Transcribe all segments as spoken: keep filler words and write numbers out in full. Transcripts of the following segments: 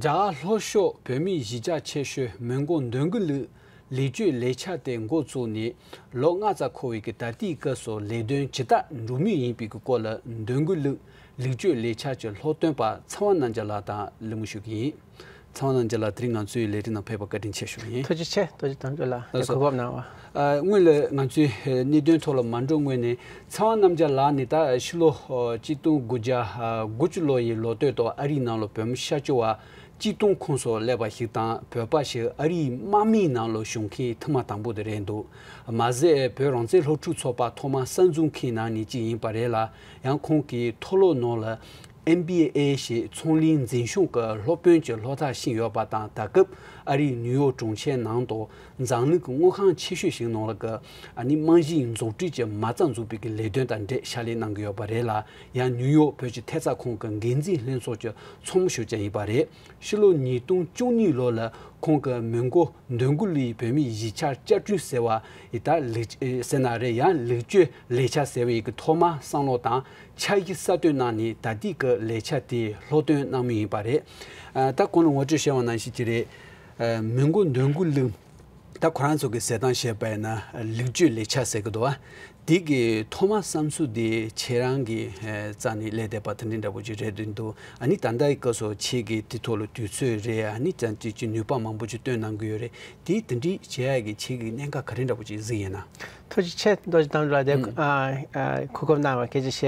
རྒྱ་གར་ལྷོ་ཕྱོགས་བོད་མིའི་གཞིས་ཆགས་ཆེ་ཤོས་མོན་གྷོ་འདོད་རྒུ་ལུགས་ལེགས་བཅོས་ལས་འཆར་དེ་འགོ་བཙུགས་ནས་ལོ་ལྔ་ཙམ་འཁོར་བའི་གི་ད་ལྟའི་སྐབས་སུ་ལས་དོན་ཇི་ལྟར་འགྲོ་མུས་ཡིན་པའི་གི་སྐོར་ལ་འདོད་རྒུ་ལུགས་ལེགས་བཅོས་ལས་འཆར་གྱི་སློབ་སྟོན་པ་ཚེ་དབང་རྣམ་རྒྱལ་ལགས་དང་གླེང་མོལ་ཞུ་གི་ཡིན། ཚེ་དབང་རྣམ་རྒྱལ་ལགས་དེ་རིང་ང་ཚོའི་ལས་རིམ་ནང་ཕེབས་པར་བཀའ་དྲིན་ཆེ་ཞུ་གི་ཡིན། ཐུགས་རྗེ་ཆེ། རྡོ་རྗེ་དམ་ཆོས་ལགས། ལགས་སོ། གོ་སྐབས་གནང་བ། ཨ། སྔོན་ལ་ང་ཚོའི་གནད་དོན་ཐོག་ལ་མ་འགྲོ་སྔོན་ནས་ཚེ་དབང་རྣམ་རྒྱལ་ལགས་ནས་ད་ཕྱི་ལོ་ཨ་གཅིག་སྟོང་དགུ་བརྒྱ་དགུ་བཅུ་ལོ་ཡི་ལོ་སྟོད་དུ་ཨ་རིའི་ནང་ལ་བོད་མི་ཤར་ཕྱོགས་བ་སྤྱི་གཏོང་ཁོངས་སུ་སླེབས་པ་ཞིག་དང་། བོད་པ་ཞིག་ཨ་རིའི་དམག་མིའི་ནང་ལ་ཞུགས་མཁན་ཐེངས་མ་དང་པོ་དེ་རེད་འདུག། མ་ཟད་བོད་རང་བཙན་སློབ་ཕྲུག་ཚོགས་པ་ཐོག་མར་གསར་འཛུགས་མཁན་ནང་ནས་གཅིག་ཡིན་པ་རེད་ལ། ཡང་ཁོང་གིས་མཐོ་སློབ་ནང་ལ་ཨེམ་བི་ཨེ་ཞེས་ཚོང་ལས་འཛིན་སྐྱོང་གི་སློབ་དཔོན་གྱི་སློབ་མཐར་ཕྱིན་ཡོད་པ་དང་། ད་སྐབས་ཨ་རིའི་ནིའུ་ཡོག་གྲོང་ཁྱེར་ནང་དུ་འཛམ་གླིང་གི་དངུལ་ཁང་ཆེ་ཤོས་ཤིག་ནང་ལ་གི་ཨ་ནི་རྨང་གཞིའི་འཛུགས་སྐྲུན་གྱི་མ་རྩ་འཛུགས་པའི་གི་ལས་དོན་དང་འབྲེལ་ཕྱག་ལས་གནང་གི་ཡོད་པ་རེད་ལ། ཡང་ནིའུ་ཡོག་བོད་ཀྱི་ཐེབས་རྩ་ཁང་གི་འགན་འཛིན་ལྷན་ཚོགས་ཀྱི་ཚོགས་མི་ཞིག་ཀྱང་ཡིན་པ་རེད། ཕྱི་ལོ་ཉིས་སྟོང་བཅུ་གཉིས་ལོ་ལ་ཁོང་གིས་མོན་གྷོ་འདོད་རྒུ་ལུགས་བོད་མིའི་གཞིས་ཆགས་བསྐྱར་སྐྲུན་ཟེར་བ་ཡི་ད་ལེགས་ཟེར་ན་རེད། ཡང་ལེགས་བཅོས་ལས་འཆར་ཟེར་བའི་གི་ཐོག་མ་བསམ་བློ་དང་འཆར་གཞི་གསར་གཏོད་གནང་ནས་ད་ལྟའི་གི་ལས་འཆར་དེ་སློབ་སྟོན་གནང་མུས་ཡིན་པ་རེད། ཨ། ད་གོང་ལ་ངོ་སྤྲོད་བྱས་པ་ནང་བཞིན་གྱི་རེད། ཨ། མོན་གྷོ་འདོད་རྒུ་ལུགས་ད་ཁོ་རང་ཚོ་གི་ཟེར་སྟངས་བཤད་པ་ཡིན་ན་ལེགས་བཅོས་ལས་འཆར་ཟེར་གི་འདུག་བ། དེ་གི་ཐོག་མ་བསམ་ཚུལ་དེ་ཁྱེད་རང་གི་ཨ་རྩ་ནས་སླེབས་བསྡད་པ་དེ་འདྲ་འདྲ་པོ་ཅིག་རེད་འདུག། ཨ་ནི་ད་ལྟའི་སྐབས་སུ་ཁྱེད་ཀྱིས་དེ་ཐོག་ལ་དུས་ཚོད་རེད། ཨ་ནི་ཙམ་ཅིག་ཅིག་ནུས་པ་མང་པོ་ཅིག་བཏོན་གནང་གི་ཡོད་རེད། དེ་དེ་འདྲའི་བྱེད་ཡག་གི་ཁྱེད་ཀྱི་གནད་འགག་ག་རེ་འདྲ་པོ་ཅིག་གཟིགས་ཡོད་ན། ཐུགས་རྗེ་ཆེ། རྡོ་རྗེ་དམ་ལ་དེ་ཨ་ཨ་གོ་སྐབས་གནང་བ་སྐད་ཆ་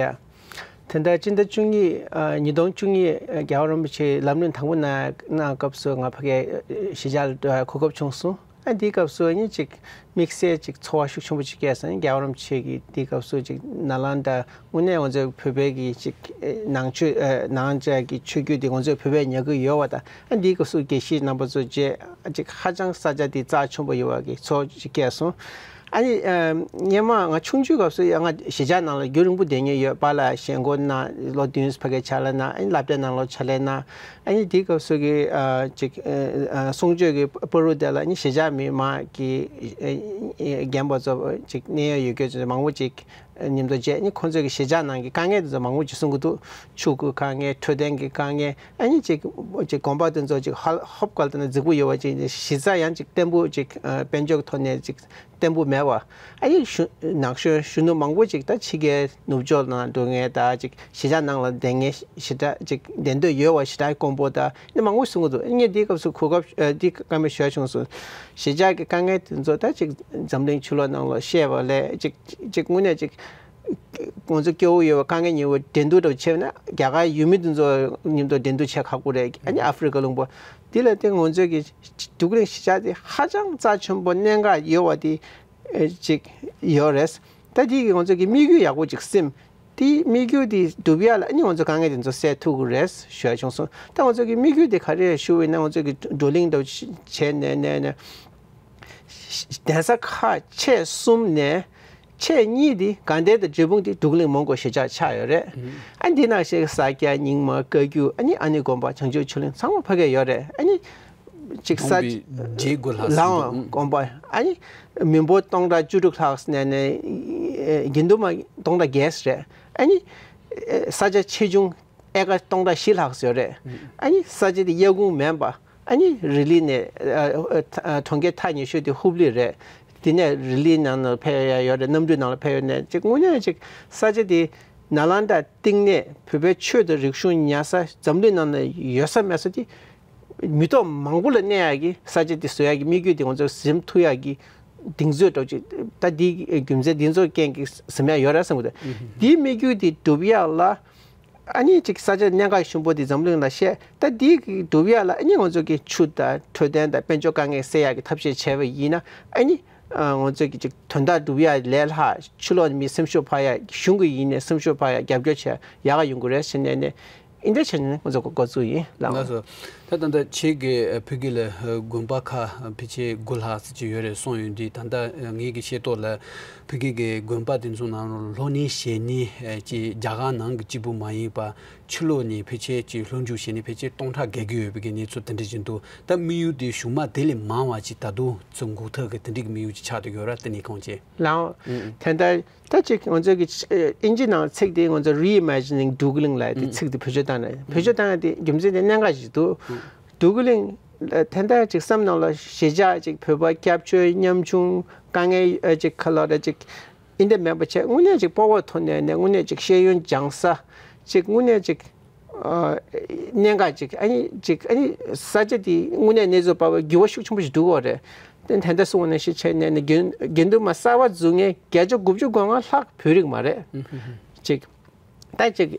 བཤད། དེ་ལྟར་སྤྱི་ཟླ་བཅུ་གཉིས་ཨ་ཉིས་སྟོང་བཅུ་གཉིས་རྒྱལ་བ་རིན་པོ་ཆེའི་ལམ་རིམ་དང་པོ་གནང་གནང་སྐབས་སུ་ང་ཕ་གིར་གཞིས་ཆགས་ལ་གོ་སྐབས་བྱུང་སོང་། ཨ་འདིའི་སྐབས་སུ་ཨ་ནི་ཅིག་དམིགས་བསལ་ཅིག་ཚོར་བ་ཤུགས་ཆེན་པོ་ཅིག་སྐྱེས་སོང་། རྒྱལ་བ་རིན་པོ་ཆེ་གིས་འདིའི་སྐབས་སུ་ཅིག་ནཱ་ལནྡཱ་དངོས་གནས་ང་ཚོའི་བོད་པའི་གི་ཅིག་ནང་ཆོས་ནང་ཆོས་ཀྱི་ཆོས་བརྒྱུད་འདི་ང་ཚོའི་བོད་པས་ཉར་གི་ཡོད་པ་དང་། ཨ་འདིའི་སྐབས་སུ་དགེ་བཤེས་རྣམ་པ་ཚོ་བཅས་ཅིག་ཧ་ཅང་ས་ཆ་འདི་རྩ་ཆེན་པོ་ཡོད་པ་གི་ཚོར་ཅིག་སྐྱེས་སོང་། ཨ་ནི་སྔོན་མ་ང་ཆུང་ཆུང་སྐབས་སུ་ཡང་ང་གཞིས་ཆགས་ནང་ལ་རྒྱུན་རིང་པོ་བསྡད་མྱོང་ཡོད། པཱ་ལགས་ཞལ་འཁོར་གནང་། ལོ་བདུན་ཕ་གིར་ཕྱག་ལས་གནང་། ཨ་ནི་སློབ་གྲྭའི་ནང་ལོགས་ཕྱག་ལས་གནང་། ཨ་ནི་དེའི་སྐབས་སུ་གི་ཨ་ཅིག་ཨ་གསུང་ཆོས་ཀྱི་པ་རུ་དེ་ལ་ཨ་ནི་གཞིས་ཆགས་མི་མང་གི་ཨ་རྒན་པ་ཚོ་ཅིག་གནད་ཡོད་ཡོད་རྒྱུ་ཚོ་མང་པོ་ཅིག་མཉམ་དུ་མཇལ། ཨ་ནི་ཁོང་ཚོས་ཀྱི་གཞིས་ཆགས་ནང་གི་དཀའ་ངལ་དེ་ཚོ་མང་པོ་ཅིག་གསུང་གི་འདུག། ཆུ་ཁུལ་དཀའ་ངལ། འཕྲོད་བསྟེན་གྱི་དཀའ་ངལ། ཨ་ནི་ཅིག་ཅིག་དགོན་པ་དེ་ཚོ་ཅིག་ཧ་ཧོབ་གལ་ཏེ་ན་རྫིག་པོ་ཡོད་པ་ཅིག་གཞི་རྩ་ཡང་ཅིག་བརྟན་པོ་ཅིག་ཨ་དཔལ་འབྱོར་གྱི་ཐོག་ནས་ཅིག་བརྟན་པོ་མེད་པ། ཨ་ནི་གཞོན་ན་གཞོན་གཞོན་ནུ་མང་པོ་ཅིག་ད་ཕྱི་རྒྱལ་ནུབ་ཕྱོགས་ནང་འགྲོ་མཁན། ད་ཅིག་གཞིས་ཆགས་ནང་ལ་བསྡད་མཁན་ཞེ་དྲག་ཅིག་བསྡད་འདོད་ཡོད་པ་ཞེ་དྲག་དཀོན་པོ། ད་ནི་མང་པོ་གསུང་གི་འདུག། ངས་འདིའི་སྐབས་སུ་གོ་སྐབས་ཨ་འདི་བཀའ་མོལ་ཞུ་ཡ་བྱུང་སོང་། གཞིས་ཆགས་ཀྱི་དཀའ་ངལ་དེ་ཚོ་ད་ཅིག་འཛམ་གླིང་ཕྱི་ལོགས་ནང་ལ་བཤད་པ་ལས་ཅིག་ཅིག་དངོས་གནས་ཅིག་ང་ཚོ་སྐྱོ་བོ་ཡོད་པ་དཀའ་ངལ་ཉེ་བོ་འགྲན་བསྡུར་འདྲ་བོ་བྱས་ན་རྒྱ་གར་ཡུལ་མི་དེ་ཚོ་མཉམ་དུ་འགྲན་བསྡུར་བྱེད་ཁག་པོ་རེད། ཨ་ནི་ཨ་ཧྥི་རི་ཀ་ལུང་པ་འདི་ལ་བརྟེན་ང་ཚོའི་གི་འདུག་རིང་གཞིས་ཆགས་དེ་ཧ་ཅང་རྩ་ཆེན་པོ་གནད་འགག་ཡོད་པ་དེ་ཨེ་ཅིག་ཡོད་རེད། ད་དེ་གི་ང་ཚོ་གི་དམིགས་ཡུལ་ཡག་པོ་ཅིག་སེམས། དེ་དམིགས་ཡུལ་དེ་འགྲུབ་ཡ་ལ་ཨ་ནི་ང་ཚོ་དཀའ་ངལ་དེ་ཚོ་སེལ་ཐུབ་ཀྱི་རེད་ཞུ་ཡ་བྱུང་སོང་། ད་ང་ཚོ་གི་དམིགས་ཡུལ་དེ་ག་རེ་རེད་ཞུ་བ་ཡིན་ན། ང་ཚོ་གི་བགྲོ་གླེང་འདྲ་བོ་བྱས་ནས་ནས་ནས་གདན་ས་ཁག་ཆེ་གསུམ་ནས་ཆེ་གཉིས་དེ་དགའ་ལྡན་དང་འབྲས་སྤུངས་དེ་འདུག་གླིང་མོན་གྷོ་གཞིས་ཆགས་ཆགས་ཡོད་རེད། ཨ་འདི་ནང་བཞིན་ས་སྐྱ། རྙིང་མ། བཀའ་བརྒྱུད། ཨ་ནི་ཨ་ནི་དགོན་པ། བྱང་ཆུབ་ཆོས་གླིང་ཚང་མ་ཕ་གིར་ཡོད་རེད། ཨ་ནི་ཅིག་ས་སྟོང་པའི་བརྒྱད་དགུ་ལྷག་ཙམ་ལའང་འདུག། དགོན་པ། ཨ་ནི་མི་འབོར་སྟོང་ཕྲག་བཅུ་དྲུག་ལྷག་ནས་ནས་དགེ་འདུན་མ་སྟོང་ཕྲག་བརྒྱད་རེད། ཨ་ནི་ས་ཆ་ཆེ་ཆུང་ཨེ་ཀར་སྟོང་ཕྲག་བཞི་ལྷག་ཙམ་ཡོད་རེད། ཨ་ནི་ས་ཆ་དེ་གཡས་གཡོན་མིན་པ། ཨ་ནི་རི་ལི་ནས་ཨ་ཨ་གྲོང་ཁྱེར་ཐག་ཉེ་ཤོས་དེ་ཧུབ་ལི་རེད། དེ་ནས་རི་ལིའི་ནང་ལ་ཕེབས་ཡ་ཡོད་རེད། གནམ་གྲུའི་ནང་ལ་ཕེབས་ཡོད་ནས་ཅིག་དངོས་གནས་ཅིག་ས་ཆ་དེ་ནཱ་ལནྡཱ་གཏིང་ནས་བོད་པའི་ཆོས་དང་རིག་གཞུང་ཉར་ས་འཛམ་གླིང་ནང་ན་ཡོད་ས་མེད་ས་དེ་མི་ཐོག་མང་པོ་ལ་གནས་ཡག་གི་ས་ཆ་དེ་བཟོ་ཡག་གི་དམིགས་ཡུལ་དེ་ང་ཚོ་འཛིན་ཐུབ་ཡག་གི་གདེང་ཚོད་འདྲ་ཅིག་ད་འདི་རྒྱུ་མཚན་འདི་ཚོ་རྐྱེན་གྱིས་འཛིན་ཡ་ཡོད་རེད་བསམ་གི་འདུག། འདིའི་དམིགས་ཡུལ་དེ་འགྲུབ་ཡག་ལ། ཨ་ནི་ཅིག་ས་ཆ་གནད་འགག་ཆེན་པོ་འདི་འཛམ་གླིང་ལ་བཤད། ད་འདི་གི་འགྲུབ་ཡག་ལ་ཨ་ནི་ང་ཚོ་གི་ཆུ་དང་འཕྲོད་བསྟེན་དང་དཔལ་འབྱོར་དཀའ་ངལ་སེལ་ཡག་གི་ཐབས་ཤེས་བྱས་པ་ཡིན་ན། ཨ་ནི་ང་ཚོ་གི་ཅིག་དོན་དག་འགྲུབ་ཡག་ལས་ལྷག་ཕྱི་ལོགས་མི་སེམས་ཤུགས་འཕར་ཡག་གཞུང་གི་ཡིན་ནའི་སེམས་ཤུགས་འཕར་ཡག་རྒྱབ་སྐྱོར་བྱས་ཡག་ག་ཡོང་གི་རེད་ཟེར་ནས་ནས་ཨིན་དེ་བྱས་ནས་ང་ཚོ་འགོ་འགོ་བཙུགས་ཡིན། ལགས་འོང་། ལགས་སོ། ད་ད་ལྟ་ཁྱེད་ཀྱིས་ཕ་གི་ལ་དགོན་པ་ཁག་ཕལ་ཆེར་དགུ་ལྷག་ཙམ་ཅིག་ཡོད་རེད་གསུངས་ཡོད་དུས། ད་ལྟ་ངེད་ཀྱི་ཤེས་རྟོགས་ལ་ཕ་གི་གི་དགོན་པ་དེ་ཚོ་ནང་ལོགས་ལ་སློབ་གཉེར་བྱེད་མཁན་ཅིག་རྒྱ་གར་ནང་གི་གཅིག་པུ་མ་ཡིན་པ་ཕྱི་ལོགས་ནས་ཕལ་ཆེར་ཅིག་སློབ་འཇུག་བྱེད་མཁན་ཕལ་ཆེར་སྟོང་ཕྲག་བརྒལ་གྱི་ཡོད་པའི་གི་གནས་ཚུལ་དེ་འདྲ་ཅིག་འདུག། ད་དམིགས་ཡུལ་དེ་གཞུག་མ་དེ་ལས་མང་བ་ཅིག་ད་དུང་ཚུར་འགུག་ཐབས་ཀྱི་དེ་འདྲ་གི་དམིགས་ཡུལ་ཅིག་ཆགས་བསྡད་ཡོད་ར། དེ་ནས་གང་བྱེད། ལགས་འོང་། ཨུ་ཨུ། དེ་ལྟར་ད་ཅིག་ང་ཚོ་གི་ཨིན་ཇི་ནང་ཚིག་དེ་ང་ཚོ་Reimagining Dugling ལབ་དེ་ཨུ་ཚིག་དེ་བེད་སྤྱོད་བཏང་ནས་བེད་སྤྱོད་བཏང་ཡ་དེ་རྒྱུ་མཚན་དེ་གནད་འགག་ཅིག་འདུག། ཨུ། འདུ་ཁུ་གླིང་ལ་དེ་འདྲ་ཅིག་བསམ་ནང་ལ་གཞིས་ཆགས་ཅིག་བོད་པ་སྐྱབས་བཅོལ་ཉམ་ཆུང་དཀའ་ངལ་ཨ་ཅིག་ཁ་ལོ་ར་ཅིག་ཨིན་དེ་མེད་པ་བྱས་དངོས་གནས་ཅིག་སྤོབས་པ་ཐོག་ནས་ནས་དངོས་གནས་ཅིག་ཤེས་ཡོན་སྦྱང་ས་ཅིག་དངོས་གནས་ཅིག་ཨ་གནད་འགག་ཅིག་ཨ་ནི་ཅིག་ཨ་ནི་ས་ཆ་དེ་དངོས་གནས་གནས་ཚུལ་སྤར་བའི་འགྱུར་བ་ཤུགས་ཆེན་པོ་ཞིག་འགྲོ་གི་ཡོད་རེད། དེ་དེ་འདྲ་སོང་བ་ནང་བཞིན་བྱས་ནས་ནས་དགེ་དགེ་འདུན་པ་གསར་པ་འཛུགས་མཁན་བརྒྱ་ཆ་དགུ་བཅུ་གོ་ལྔ་ལྷག་བོད་རིགས་མ་རེད། ཅིག་ད་ཅིག་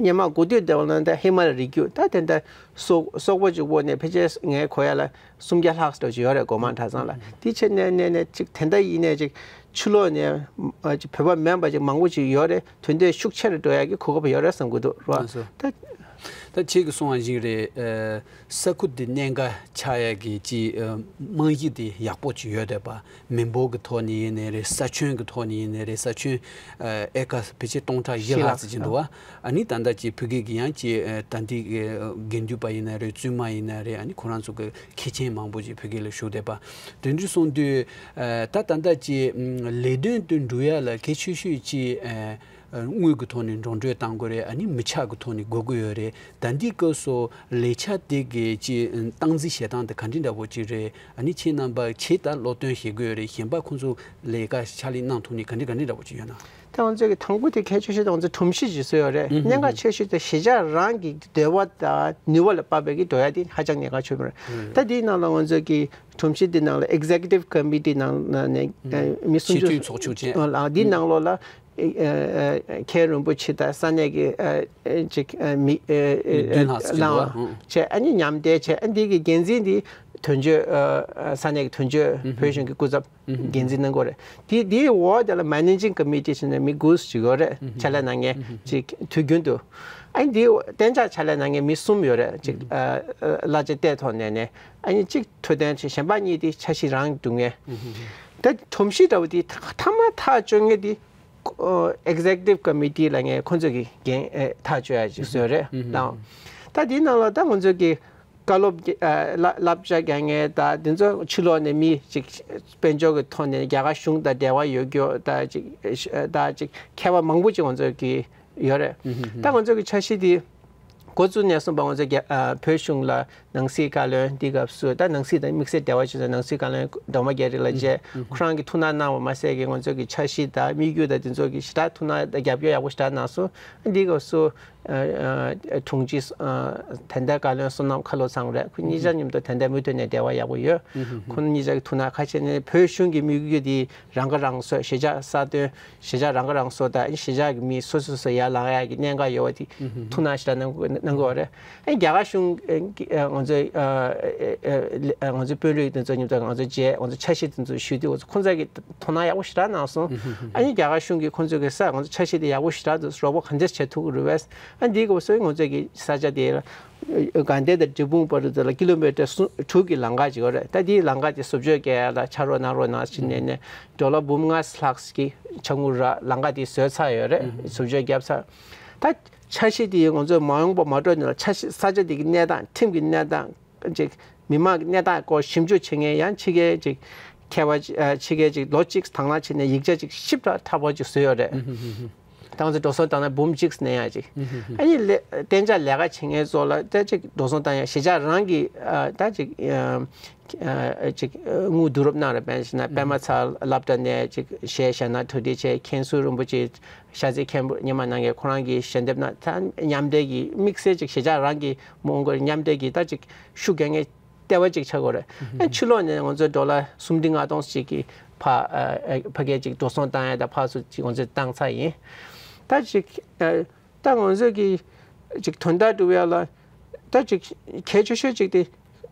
ཉི་མ་དགུ་དུས་དེ་བ་ལ་ད་ཧི་མ་ལ་རི་རྒྱུད་ད་དེ་འདྲ་སོག་སོག་པོ་ཅིག་བོ་ནས་ཕལ་ཆེར་ངའི་གོ་ཡ་ལ་སུམ་བརྒྱ་ལྷག་ཙམ་ཅིག་ཡོད་རེད། སྒོ་མང་གྲྭ་ཚང་ལ་དེ་བྱས་ནས་ནས་ནས་ཅིག་དེ་འདྲ་ཡིན་ནས་ཅིག་ཕྱི་ལོགས་ནས་ཨ་ཅིག་བོད་པ་མིན་པ་ཅིག་མང་པོ་ཅིག་ཡོད་རེད། དོན་དེ་ཤུགས་ཆེ་རུ་འགྲོ་ཡ་གི་གོ་སྐབས་ཡོད་རེད་བསམ་གི་འདུག་རོ། ད་ད་ཁྱེད་ཀྱིས་གསུངས་པ་བཞིན་རེད། ཨ་ས་ཁུལ་དེ་གནད་འགག་ཆགས་ཡ་གི་ཅིག་ཨ་རྨང་གཞི་དེ་ཡག་པོ་ཅིག་ཡོད་རེད་པ། མི་འབོར་གྱི་ཐོག་ནས་ཡིན་ནའི་རེད། ས་ཁྱོན་གྱི་ཐོག་ནས་ཡིན་ནའི་རེད། ས་ཁྱོན་ཨ་ཨེ་ཀར་ཕལ་ཆེར་སྟོང་ཕྲག་བཞི་ལྷག་ཙམ་ཅིག་འདུག་བ། ཨ་ནི་ད་ལྟ་ཅིག་ཕ་གི་གི་ཡང་ཅིག་ཨ་ད་ལྟའི་གི་དགེ་འདུན་པ་ཡིན་ནའི་རེད། བཙུན་མ་ཡིན་ནའི་རེད། ཨ་ནི་ཁོ་རང་ཚོ་གི་མཁས་ཆེན་མང་པོ་ཅིག་ཕ་གི་ལ་བཞུགས་བསྡད་པ། དེ་འདྲ་སོང་དུས་ཨ་ད་ད་ལྟ་ཅིག་ཨ་ལས་དོན་དུ་འགྲོ་ཡ་ལ་གལ་ཆེ་ཤོས་ཅིག་ཨ་དངུལ་གྱི་ཐོག་ནས་འགྲོ་གྲོན་གཏང་དགོས་རེད། ཨ་ནི་མི་ཆ་གི་ཐོག་ནས་དགོས་ཀྱི་ཡོད་རེད། ད་ལྟའི་སྐབས་སུ་ལས་འཆར་དེ་གི་ཅིག་སྟངས་འཛིན་བྱེད་སྟངས་དེ་ག་འདྲ་འདྲ་པོ་ཅིག་རེད། ཨ་ནི་ཁྱེད་རྣམ་པ་ཆེད་དུ་སློབ་སྟོན་བྱེད་དགོས་རེད། གཞན་པ་ཁོང་ཚོ་ལས་ཀ་ཕྱག་ལས་གནང་ཐུབ་ནི་ག་འདྲ་ག་འདྲ་འདྲ་པོ་ཅིག་ཡོད་ན། ད་ང་ཚོས་ཀྱི་དང་པོ་དེ་གལ་ཆེ་ཤོས་དེ་ང་ཚོས་སྒྲོམ་གཞི་ཅིག་བཟོས་ཡོད་རེད། ཨུ་ཧུ། གནད་འགག་ཆེ་ཤོས་དེ་གཞིས་ཆགས་རང་གི་འདོད་པ་དང་ནུས་པ་ལ་དཔག་པའི་གི་འགྲོ་ཡ་དེ་ཧ་ཅང་གནད་འགག་ཆེ་བ་རེད། ཨུ། ད་དེའི་ནང་ལ་ང་ཚོས་ཀྱི་སྒྲོམ་གཞི་དེ་ནང་ལ་Executive Committee་ནང་ནས་ཨུ་ཨ་མི་སུམ་ཅུ་སྤྱི་འཐུས་ཚོགས་ཆུང་བཅས། ཨ་ལ་དེའི་ནང་ལོགས་ལ་ཨ་ཨ་མཁན་རིན་པོ་ཆེ་དང་ས་གནས་ཀྱི་ཨ་ཨ་ཅིག་ཨ་མི་ཨ་ཨ་མི་བདུན་ལྷག་ཙམ་ལའང་འདུག་བ། ཨང་། བྱས་ཨ་ནི་མཉམ་འབྲེལ་བྱས། ཨ་འདི་གི་འགན་འཛིན་འདི་དོན་གཅོད་ཨ་ཨ་ས་གནས་ཀྱི་དོན་གཅོད་ཨུ་ཧུ། བོད་གཞུང་གི་སྐུ་ཚབ་ཨུ་ཧུ། འགན་འཛིན་གནང་གི་ཡོད་རེད། དེ་དེའི་འོག་དེ་ལ་Managing Committee་བྱས་ནས་མི་དགུ་ཅིག་ཡོད་རེད། ཨུ་ཧུ། ཕྱག་ལས་གནང་མཁན་ཨུ་ཧུ། ཅིག་དུས་རྒྱུན་དུ། ཨ་ནི་དེའི་གཏན་འཇགས་ཕྱག་ལས་གནང་མཁན་མི་གསུམ་ཡོད་རེད། ཅིག་ཨུ་ཧུ། ཨ་ཨ་གླ་ཆ་སྟེར་ཐོག་ནས་ནས་ཨ་ནི་གཅིག་འཕྲོད་བསྟེན་བྱས། གཞན་པ་གཉིས་དེ་འཆར་གཞི་རང་སྒྲུབ་མཁན། ཨུ་ཧུ། ད་སྒྲོམ་གཞི་འདྲ་བོ་དེ་ཐ་མ་ཐག་གཅོད་མཁན་དེ་ཨོ་Executive Committee་ལ་ངས་ཁོང་ཚོ་གི་འགན་ཨེ་ཐག་གཅོད་ཡ་ཅིག་བཟོས་རེད། ཨུ་ཧུ། ལའང་། ད་དེའི་ནང་ལ་ད་ང་ཚོ་གི་བཀའ་སློབ་ཀྱི་ཨ་བསླབ་བསླབ་བྱ་རྒྱག་མཁན་ད་དེ་ཚོ་ཕྱི་ལོགས་ནས་མི་ཅིག་དཔལ་འབྱོར་གྱི་ཐོག་ནས་རྒྱ་གར་གཞུང་དང་འབྲེལ་བ་ཡོད་རྒྱུ་ད་ཅིག་ད་ཅིག་མཁས་པ་མང་པོ་ཅིག་ང་ཚོ་གི་ཡོད་རེད། ཨུ་ཧུ། ད་ང་ཚོ་གི་འཆར་གཞི་དེ་འགོ་བཙུགས་ནས་བཟུང་བ་ང་ཚོ་རྒྱ་ཨ་བོད་གཞུང་ལ་ནང་སྲིད་བཀའ་བློན། དེའི་སྐབས་སུ་ད་ནང་སྲིད་དང་དམིགས་བསལ་འབྲེལ་བ་ཆེ་ས་ནང་སྲིད་བཀའ་བློན་སྒྲོལ་མ་རྒྱ་རི་ལགས་བཅས་ཨུ་ཧུ། ཁོ་རང་གི་ཐུགས་སྣང་གནང་བ་མ་ཟད་ཀྱི་ང་ཚོ་གི་འཆར་གཞི་དང་དམིགས་ཡུལ་དང་དེ་ཚོ་གི་ཞེ་དྲག་ཐུགས་སྣང་དང་རྒྱབ་སྐྱོར་ཡག་པོ་ཞེ་དྲག་གནང་སོང་། དེའི་སྐབས་སུ་ཨ་ཨ་དྲུང་ཆེ་ཨ་དོན་ལྡན་བཀའ་བློན་བསོད་ནམས་ཁ་ལོ་ཚང་རེད། ཁོ་གཉིས་ཆ་མཉམ་དུ་དོན་ལྡན་མུ་མཐུད་ནས་འབྲེལ་བ་ཡག་པོ་ཡོད། ཨུ་ཧུ། ཁོང་གཉིས་ཆ་གི་ཐུགས་སྣང་ཁ་ཤས་ནས་བོད་གཞུང་གི་དམིགས་ཡུལ་དེ་རང་ཁ་རང་གསོ། གཞིས་ཆགས་གསར་གཏོད། གཞིས་ཆགས་རང་ཁ་རང་གསོ་དང་གཞིས་ཆགས་ཀྱི་མི་སོ་སོ་སོ་ཡར་ལངས་ཡག་གི་གནད་འགག་ཡོད་པ་དེ་ཨུ་ཧུ། ཐུགས་སྣང་ཞེ་དྲག་གནང་གནང་གི་ཡོད་རེད། ཨ་རྒྱ་གར་གཞུང་ཨ་ང་ཚོའི་ཨ་ཨ་ང་ཚོའི་དཔོན་རིགས་དེ་ཚོ་མཉམ་དུ་ང་ཚོ་མཇལ། ང་ཚོ་འཆར་གཞི་དེ་ཚོ་ཞུས་དུས་ཁོང་ཚོ་གིས་དོ་སྣང་ཡག་པོ་ཞེ་དྲག་གནང་སོང་། ཨ་ནི་རྒྱ་གར་གཞུང་གིས་ཁོང་ཚོ་གི་ས་ང་ཚོ་འཆར་གཞི་དེ་ཡག་པོ་ཞེ་དྲག་འདུག་རོགས་པ་ག་འདྲས་བྱེད་ཐུབ་ཀྱི་རེད་པས། ཨ་འདིའི་སྐབས་སུ་ང་ཚོ་གི་ས་ཆ་དེ་ལ་དགའ་ལྡན་དང་འབྲས་སྤུངས་བར་དུ་ལ་ཀི་ལོ་མི་ཊར་གསུམ་དྲུག་གི་ལམ་ཁ་ཅིག་ཡོད་རེད། ད་དེའི་ལམ་ཁ་དེ་བཟོ་བཅོས་རྒྱག་ཡ་ལ་ཕྱག་རོགས་གནང་རོགས་གནང་ཟེར་ནས་ནས་ཌོ་ལར་འབུམ་ལྔ་ལྷག་གི་ཆ་དངུལ་རག་ལམ་ཁ་དེ་བཟོས་ཚར་ཡོད་རེད། བཟོ་བཅོས་བརྒྱབ་ཚར། ད་འཆར་གཞི་དེ་ང་ཚོས་མ་འོངས་པ་མ་འགྲོ་ནས་ལ་འཆར་གཞི་ས་ཆ་དེ་གི་གནས་སྟངས། ཁྲིམས་ཀྱི་གནས་སྟངས་ཅིག་མི་མང་གི་གནས་སྟངས་སྐོར་ཞིབ་འཇུག་བྱེད་མཁན་ཡང་ཕྱི་རྒྱལ་ཅིག་མཁས་པ་ཅིག་ཨ་ཕྱི་རྒྱལ་ཅིག་ལོ་གཅིག་དང་བླངས་བྱས་ནས་ཡིག་ཆ་ཅིག་ཞིབ་ཕྲ་ཕྲ་པོ་ཅིག་བཟོས་ཡོད་རེད། ད་ང་ཚོ་འགྲོ་སོང་བཏང་ན་འབུམ་གཅིག་ནས་ཡང་ཅིག་ཨ་ནི་ལས་གཏན་འཇགས་ལས་ཀ་བྱེད་མཁན་ཚོ་ལ་ད་ཅིག་འགྲོ་སོང་བཏང་ཡང་གཞིས་ཆགས་རང་གི་ཨ་ད་ཅིག་ཨ་ཅིག་དངུལ་བསྡུ་རུབ་གནང་རེད། དཔེར་ན་ཆ་བཞག་ན་པད་མ་ཚལ་སློབ་གྲྭ་ནས་ཅིག་གཞས་གཞས་སྣ་གྲ་སྒྲིག་བྱས། མཁན་ཟུར་རིན་པོ་ཆེ་ཤར་རྩེ་མཁན་པོ་སྔོན་མ་གནང་མཁན་ཁོ་རང་གིས་ཞལ་འདེབས་གནང་། ད་མཉམ་འབྲེལ་གྱི་དམིགས་བསལ་ཅིག་གཞིས་ཆགས་རང་གི་མི་ངོ་རྒོལ་མཉམ་འབྲེལ་གྱི་ད་ཅིག་ཤུགས་རྒྱག་མཁན་ལྟེ་བ་ཅིག་ཆགས་ཀྱི་ཡོད་རེད། ཨ་ཕྱི་ལོགས་ནས་ང་ཚོས་ཌོ་ལར་སུམ་ཁྲི་ལྔ་སྟོང་ཅིག་གི་ཕ་ཨ་ཨ་ཕ་གིར་ཅིག་འགྲོ་སོང་བཏང་ཡ་དང་ཕར་ཚུར་ཅིག་ང་ཚོས་བཏང་ཚར་ཡིན། ད་ཅིག་ཨ་ད་ང་ཚོས་ཀྱི་ཅིག་དོན་དག་སྒྲུབ་ཡ་ལ་ད་ཅིག་གལ་ཆེ་ཤོས་ཅིག་དེ་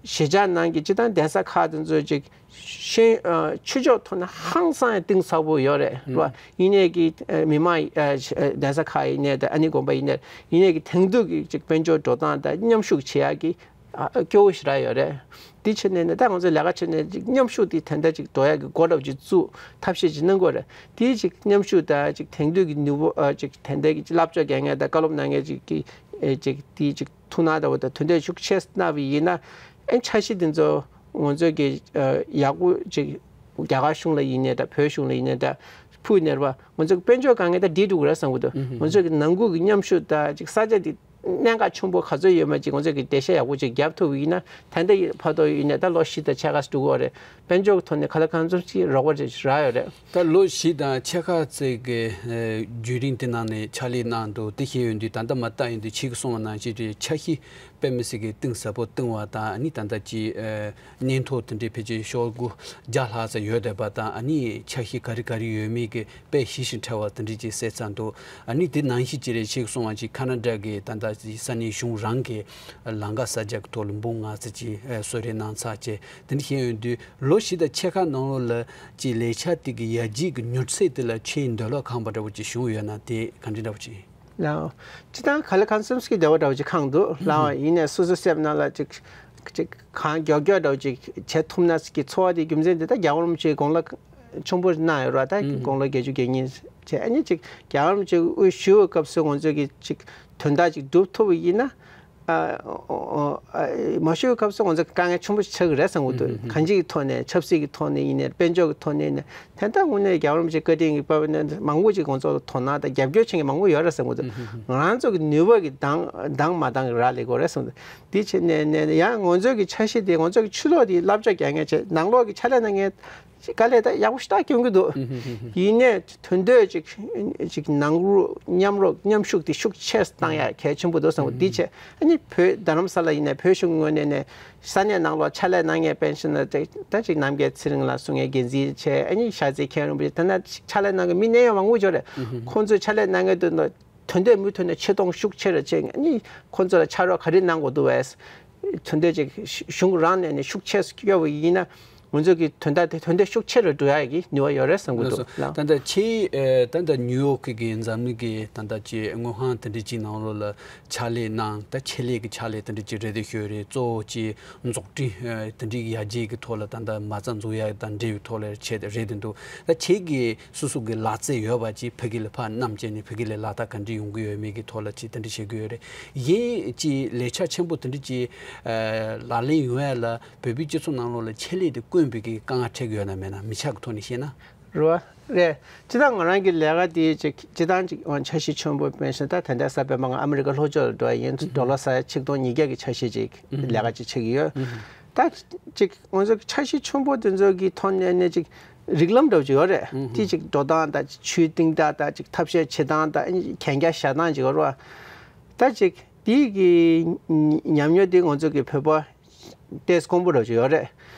གཞིས་ཆགས་ནང་གི་སྤྱིར་བཏང་གདན་ས་ཁག་དེ་ཚོ་ཅིག་ཤེས་ཨ་ཆོས་ཕྱོགས་ཐོག་ནས་ཧང་སང་ཡ་གཏིང་ཟབ་པོ་ཡོད་རེད། ཨུ། རེད་བ། ཡིན་ནའི་གི་ཨ་མི་མང་ཨ་གདན་ས་ཁག་ཡིན་ནའི་དང་ཨ་ནི་དགོན་པ་ཡིན་ནའི་ཡིན་ནའི་གི་དེང་དུས་ཀྱི་ཅིག་དཔལ་འབྱོར་འགྲོ་སྟངས་དང་མཉམ་ཞུགས་བྱེད་ཡ་གི་ཨ་སྐྱོ་བོ་ཞེ་དྲག་ཡོད་རེད། དེ་བྱས་ནས་ནི་ད་ང་ཚོས་ལས་ཀ་བྱས་ནས་ཅིག་མཉམ་ཞུགས་དེ་དེ་འདྲ་ཅིག་འགྲོ་ཡ་གི་སྒོ་འདྲ་པོ་ཅིག་བཙུགས་ཐབས་ཤེས་ཅིག་གནང་དགོས་རེད། དེ་ཅིག་མཉམ་ཞུགས་དང་ཅིག་དེང་དུས་ཀྱི་ནུས་པ་ཨ་ཅིག་དེ་འདྲ་གི་ཅིག་བསླབ་བྱ་རྒྱག་མཁན་དང་བཀའ་སློབ་གནང་མཁན་ཅིག་གི་ཨེ་ཅིག་དེ་ཅིག་ཐུགས་སྣང་འདྲ་པོ་དང་དོན་འབྲས་ཤུགས་ཆེ་གནང་བ་ཡིན་ན། ཨེ་འཆར་གཞི་དེ་ཚོ་ང་ཚོས་ཀྱི་ཨ་ཡག་པོ་ཅིག་རྒྱ་གར་གཞུང་ལ་ཡིན་ནའི་དང་བོད་གཞུང་ལ་ཡིན་ནའི་དང་ཕུལ་ནས་རེད་བ། ང་ཚོ་གི་དཔལ་འབྱོར་དཀའ་ངལ་ད་འདི་འགྲོ་གི་རེད་བསམ་གི་འདུག་ཨུ་ཧུ། ང་ཚོ་གི་ནང་ཁུལ་གྱི་མཉམ་ཞུགས་དང་ཅིག་ས་ཆ་འདི་ གནད་འགག་ཆེན་པོ་ག་ཚོད་ཡོད་མེད་ཅིག་ང་ཚོས་ཀྱི་འགྲེལ་བཤད་ཡག་པོ་ཅིག་བརྒྱབ་ཐུབ་ཡིན་ན། ད་ལྟ་ཡི་བར་དུ་ཡིན་ནས་ད་ལོ་བཞི་དང་ཕྱེད་ཀ་འགྲོ་གི་ཡོད་རེད། དཔལ་འབྱོར་གྱི་ཐོག་ནས་གང་ལ་གང་འཚམ་ཅིག་རོགས་པ་ཅིག་རག་ཡོད་རེད། ད་ལོ་བཞི་དང་ཕྱེད་ཀ་ཙམ་གྱི་ཨ་བརྒྱུད་རིམ་དེ་ནང་ནས་ཕྱག་ལས་གནང་འདུག་དེ་བཤད་ཡོང་དུས་ད་ལྟ་མ་བལྟས་ཡོང་དུས་ཁྱེད་ཀྱིས་གསུངས་པ་ནང་བཞིན་དེ་འཆར་གཞི་དཔེ་མི་སྲིད་ཀྱི་གཏིང་ཟབ་པོ་བཏིང་བ་དང་། ཨ་ནི་ད་ལྟ་ཅིག་ཨ་སྙན་ཐོ་དེ་འདྲའི་ཕལ་ཆེར་ཤོག་གུ་བརྒྱ་ལྷག་ཙམ་ཡོད་བསྡད་པ་དང་། ཨ་ནི་འཆར་གཞི་ག་རེ་ག་རེ་ཡོད་མེད་ཀྱི་དཔེ་ཞིབ་ཞིབ་ཕྲ་བ་དེ་འདྲ་ཅིག་གསལ་ཚར་འདུག་ཨ་ནི་དེ་ནང་བཞིན་ཅིག་རེད། ཁྱེད་ཀྱིས་གསུངས་པ་ཅིག་ཁ་ན་ཌ་གི་ད་ལྟ་ཅིག་ས་གནས་གཞུང་རང་གི་ལམ་ཁ་གསར་རྒྱག་གི་ཐོག་ལ་འབུམ་ལྔ་ཙམ་ཅིག་ཨ་གསོལ་རས་གནང་ཚར་བྱས། དེ་འདྲ་བཤད་ཡོང་དུས་ལོ་བཞི་དང་ཕྱེད་ཀ་ནང་ལོགས་ལ་ཅིག་ལས་འཆར་དེ་གི་ཡར་རྒྱས་ཀྱི་མྱུར་ཚད་དེ་ལ་ཁྱེད་འདོད་བློ་ཁེངས་པ་འདྲ་བོ་ཅིག་བྱུང་ཡོད་ན། དེ་ག་འདྲ་འདྲ་བོ་ཅིག་ལའོ། སྤྱིར་བཏང་ག་ལེ་གང་འཚམ་ཞིག་འདོད་པ་འདྲ་བོ་ཅིག་ཁེངས་འདུག་ལའོ། ཡིན་ནའི་སོ་སོའི་སེམས་ནང་ལ་ཅིག་ཅིག་གང་མགྱོགས་མགྱོགས་འདྲ་བོ་ཅིག་བྱེད་ཐུབ་ན་ཟེར་གྱི་ཚོར་བ་དེ་རྒྱུ་མཚན་དེ་ད་རྒྱལ་བ་རིན་པོ་ཆེའི་དགུང་ལོ་ཆེན་པོ་གནང་ཡོད་རེད་པ། ད་དགུང་ལོ་བརྒྱད་ཅུ་གྱ་གཉིས་བྱས། ཨ་ནི་ཅིག་རྒྱལ་བ་རིན་པོ་ཆེ་དབུ་བཞུགས་སྐབས་སུ་ང་ཚོ་གི་ཅིག་དོན་དག་ཅིག་སྒྲུབ་ཐུབ་པ་ཡིན་ན། ཨ་ཨོ་ཨོ་ཨ་མ་བཞུགས་སྐབས་སུ་ང་ཚོ་དཀའ་ངལ་ཆེན་པོ་ཆགས་ཀྱི་རེད་བསམ་གྱི་འདུག་གང་ཅིའི་ཐོག་ནས། ཆབ་སྲིད་ཀྱི་ཐོག་ནས་ཡིན་ནའི། དཔལ་འབྱོར་གྱི་ཐོག་ནས་ཡིན་ནའི། དེ་ལྟར་དངོས་གནས་རྒྱལ་བ་རིན་པོ་ཆེ་བཀའ་དྲིན་གྱི་དཔལ་འབར་ནས་མང་པོ་ཅིག་ང་ཚོ་ལ་དོ་སྣང་དང་རྒྱབ་སྐྱོར་བྱེད་མཁན་མང་པོ་ཡོད་རེད་བསམ་གྱི་འདུག་ང་རང་ཚོ་གི་ནུས་པ་གི་འདང་འདང་མ་འདང་གི་རག་ལས་ཀྱི་ཡོད་རེད་བསམ་གྱི་འདུག་དེ་བྱས་ནས་ནས་ཡང་ང་ཚོ་གི་འཆར་གཞི་དེ། ང་ཚོ་གི་ཆུ་ལོག་དེ་བསླབ་བྱ་རྒྱག་མཁན་བྱས། ནང་ལོག་གི་ཕྱག་ལས་གནང་མཁན་དཀའ་ལས་ད་ཡག་པོ་ཞེ་དྲག་སྐྱོན་གྱི་འདུག་ཡིན་ནའི་དོན་དུ་ཅིག་ཅིག་ནང་རུ་མཉམ་རུབ་མཉམ་ཞུགས་དེ་ཤུགས་ཆེ་བཏང་ཡ་གལ་ཆེན་པོ་འདུག་བསམ་གྱི་འདུག་དེ་བྱས། ཨ་ནི་བོད་རྡ་རམ་ས་ལ་ཡིན་ནའི་བོད་གཞུང་ངོས་ནས་ནས་ས་གནས་ནང་ལོགས་ཕྱག་ལས་གནང་མཁན་པཎ་ཆེན་ལ་དེ་ད་ཅིག་རྣམ་རྒྱལ་ཚེ་རིང་ལགས་གསུང་མཁན་འགན་འཛིན་བྱས། ཨ་ནི་ཤར་རྩེ་མཁན་རིན་པོ་ཆེ། ད་ནི་ཕྱག་ལས་གནང་མཁན་མི་གནད་ཡོད་མང་པོ་ཡོད་རེད། ཁོང་ཚོས་ཕྱག་ལས་གནང་མཁན་དེ་ཚོ་དོན་དུ་མུ་མཐུད་ནས་ཆེ་མཐོང་ཤུགས་ཆེ་རུ་བྱས། ཨ་ནི་ཁོང་ཚོ་ལ་ཕྱག་རོགས་ག་རེ་གནང་དགོས་འདུག་བས། དོན་དུ་ཅིག་གཞུང་རང་ནས་ནས་ཤུགས་ཆེ་སྐྱོ་བ་ཡིན་ན། ང་ཚོ་གི་དོན་དག་དེ་དོན་དུ་ཤུགས་ཆེ་རུ་འགྲོ་ཡ་གི་ནུས་པ་ཡོད་རེད་བསམ་གྱི་འདུག་ལགས་སོ། ད་ལྟ་ཁྱེད་ཨེ་ད་ལྟ་ནིའུ་ཡོག་གི་འཛམ་གླིང་གི་ད་ལྟ་ཅིག་དངོས་ཁང་དེ་འདྲ་ཅིག་ནང་ལོགས་ལ་ཕྱག་ལས་གནང་། ད་ཆེད་ལས་ཀྱི་ཕྱག་ལས་དེ་འདྲ་ཅིག་རེད་དེ་ཤོད་རེད། གཙོ་བོ་ཅིག་འཛུགས་སྐྲུན་ཨེ་དེ་འདྲའི་ཡར་རྒྱས་ཀྱི་ཐོག་ལ་ད་ལྟ་མ་རྩ་འཛུགས་ཡ་དང་འབྲེལ་བའི་ཐོག་ལ་བྱས་རེད་དེ་འདུག་ད་ཁྱེད་ཀྱི་སོ་སོ་གི་ལག་རྩལ་ཡོད་པ་ཅིག་ཕ་གི་ལ་ཕར་བསྣམས་བྱས་ནས་ཕ་གི་ལ་ལག་བསྟར་ག་འདྲ་ཡོང་གི་ཡོད་མེད་ཀྱི་ཐོག་ལ་ཅིག་དེ་འདྲ་བྱེད་ཀྱི་ཡོད་རེད། གཞན་ཅིག་ལས་འཆར་ཆེན་པོ་དེ་འདྲ་ཅིག་ཨ་ལག་ལེན་ཡོང་ཡ་ལ་བོད་པའི་སྤྱི་ཚོགས་ནང་ལོགས་ལ་ཆེད་ལས་དེ་བསྐོས་པའི་གི་དཀའ་ངལ་འཕྲད་ཀྱི་ཡོད་ན་མེད་ན། མི་ཆ་གི་ཐོག་ནས་བཤད་ན། རེད་བ། རེད། སྤྱིར་བཏང་ང་རང་གི་ལས་ཀ་དེ་ཅིག་སྤྱིར་བཏང་ཅིག་འཆར་གཞི་ཆེན་པོ་དཔེར་ན་ད་ད་ལྟ་གཟའ་སྤེན་པ་ང་ཨ་མི་རི་ཀ་ལྷོ་ཕྱོགས་ལ་འགྲོ་ཡ་ཡིན། ཌོ་ལར་ས་ཡ་ཆིག་སྟོང་ཉིས་བརྒྱ་གི་འཆར་གཞི་ཅིག་ལས་ཀ་ཅིག་བྱེད་ཀྱི་ཡོད། ད་ཅིག་ང་ཚོ་གི་འཆར་གཞི་ཆེན་པོ་དེ་ཚོ་གི་ཐོག་ནས་ནས་ཅིག་རིགས་ལམ་འདྲ་བོ་ཅིག་ཡོད་རེད། དེ་ཅིག་འགྲོ་སྟངས་དང་། ཆུའི་གཏིང་རྟགས་དང་། ཅིག་ཐབས་ཤེས་བྱེད་སྟངས་དང་། གན་རྒྱ་བཞག་སྟངས་ཅིག་ཡོད་རེད་བ། ད་ཅིག་དེ་གི་ཉམས་མྱོང་དེ་ང་ཚོ་གི་བོད་པ་ཏོག་ཙམ་དཀོན་པོ་འདྲ་བོ་ཅིག་ཡོད་རེད།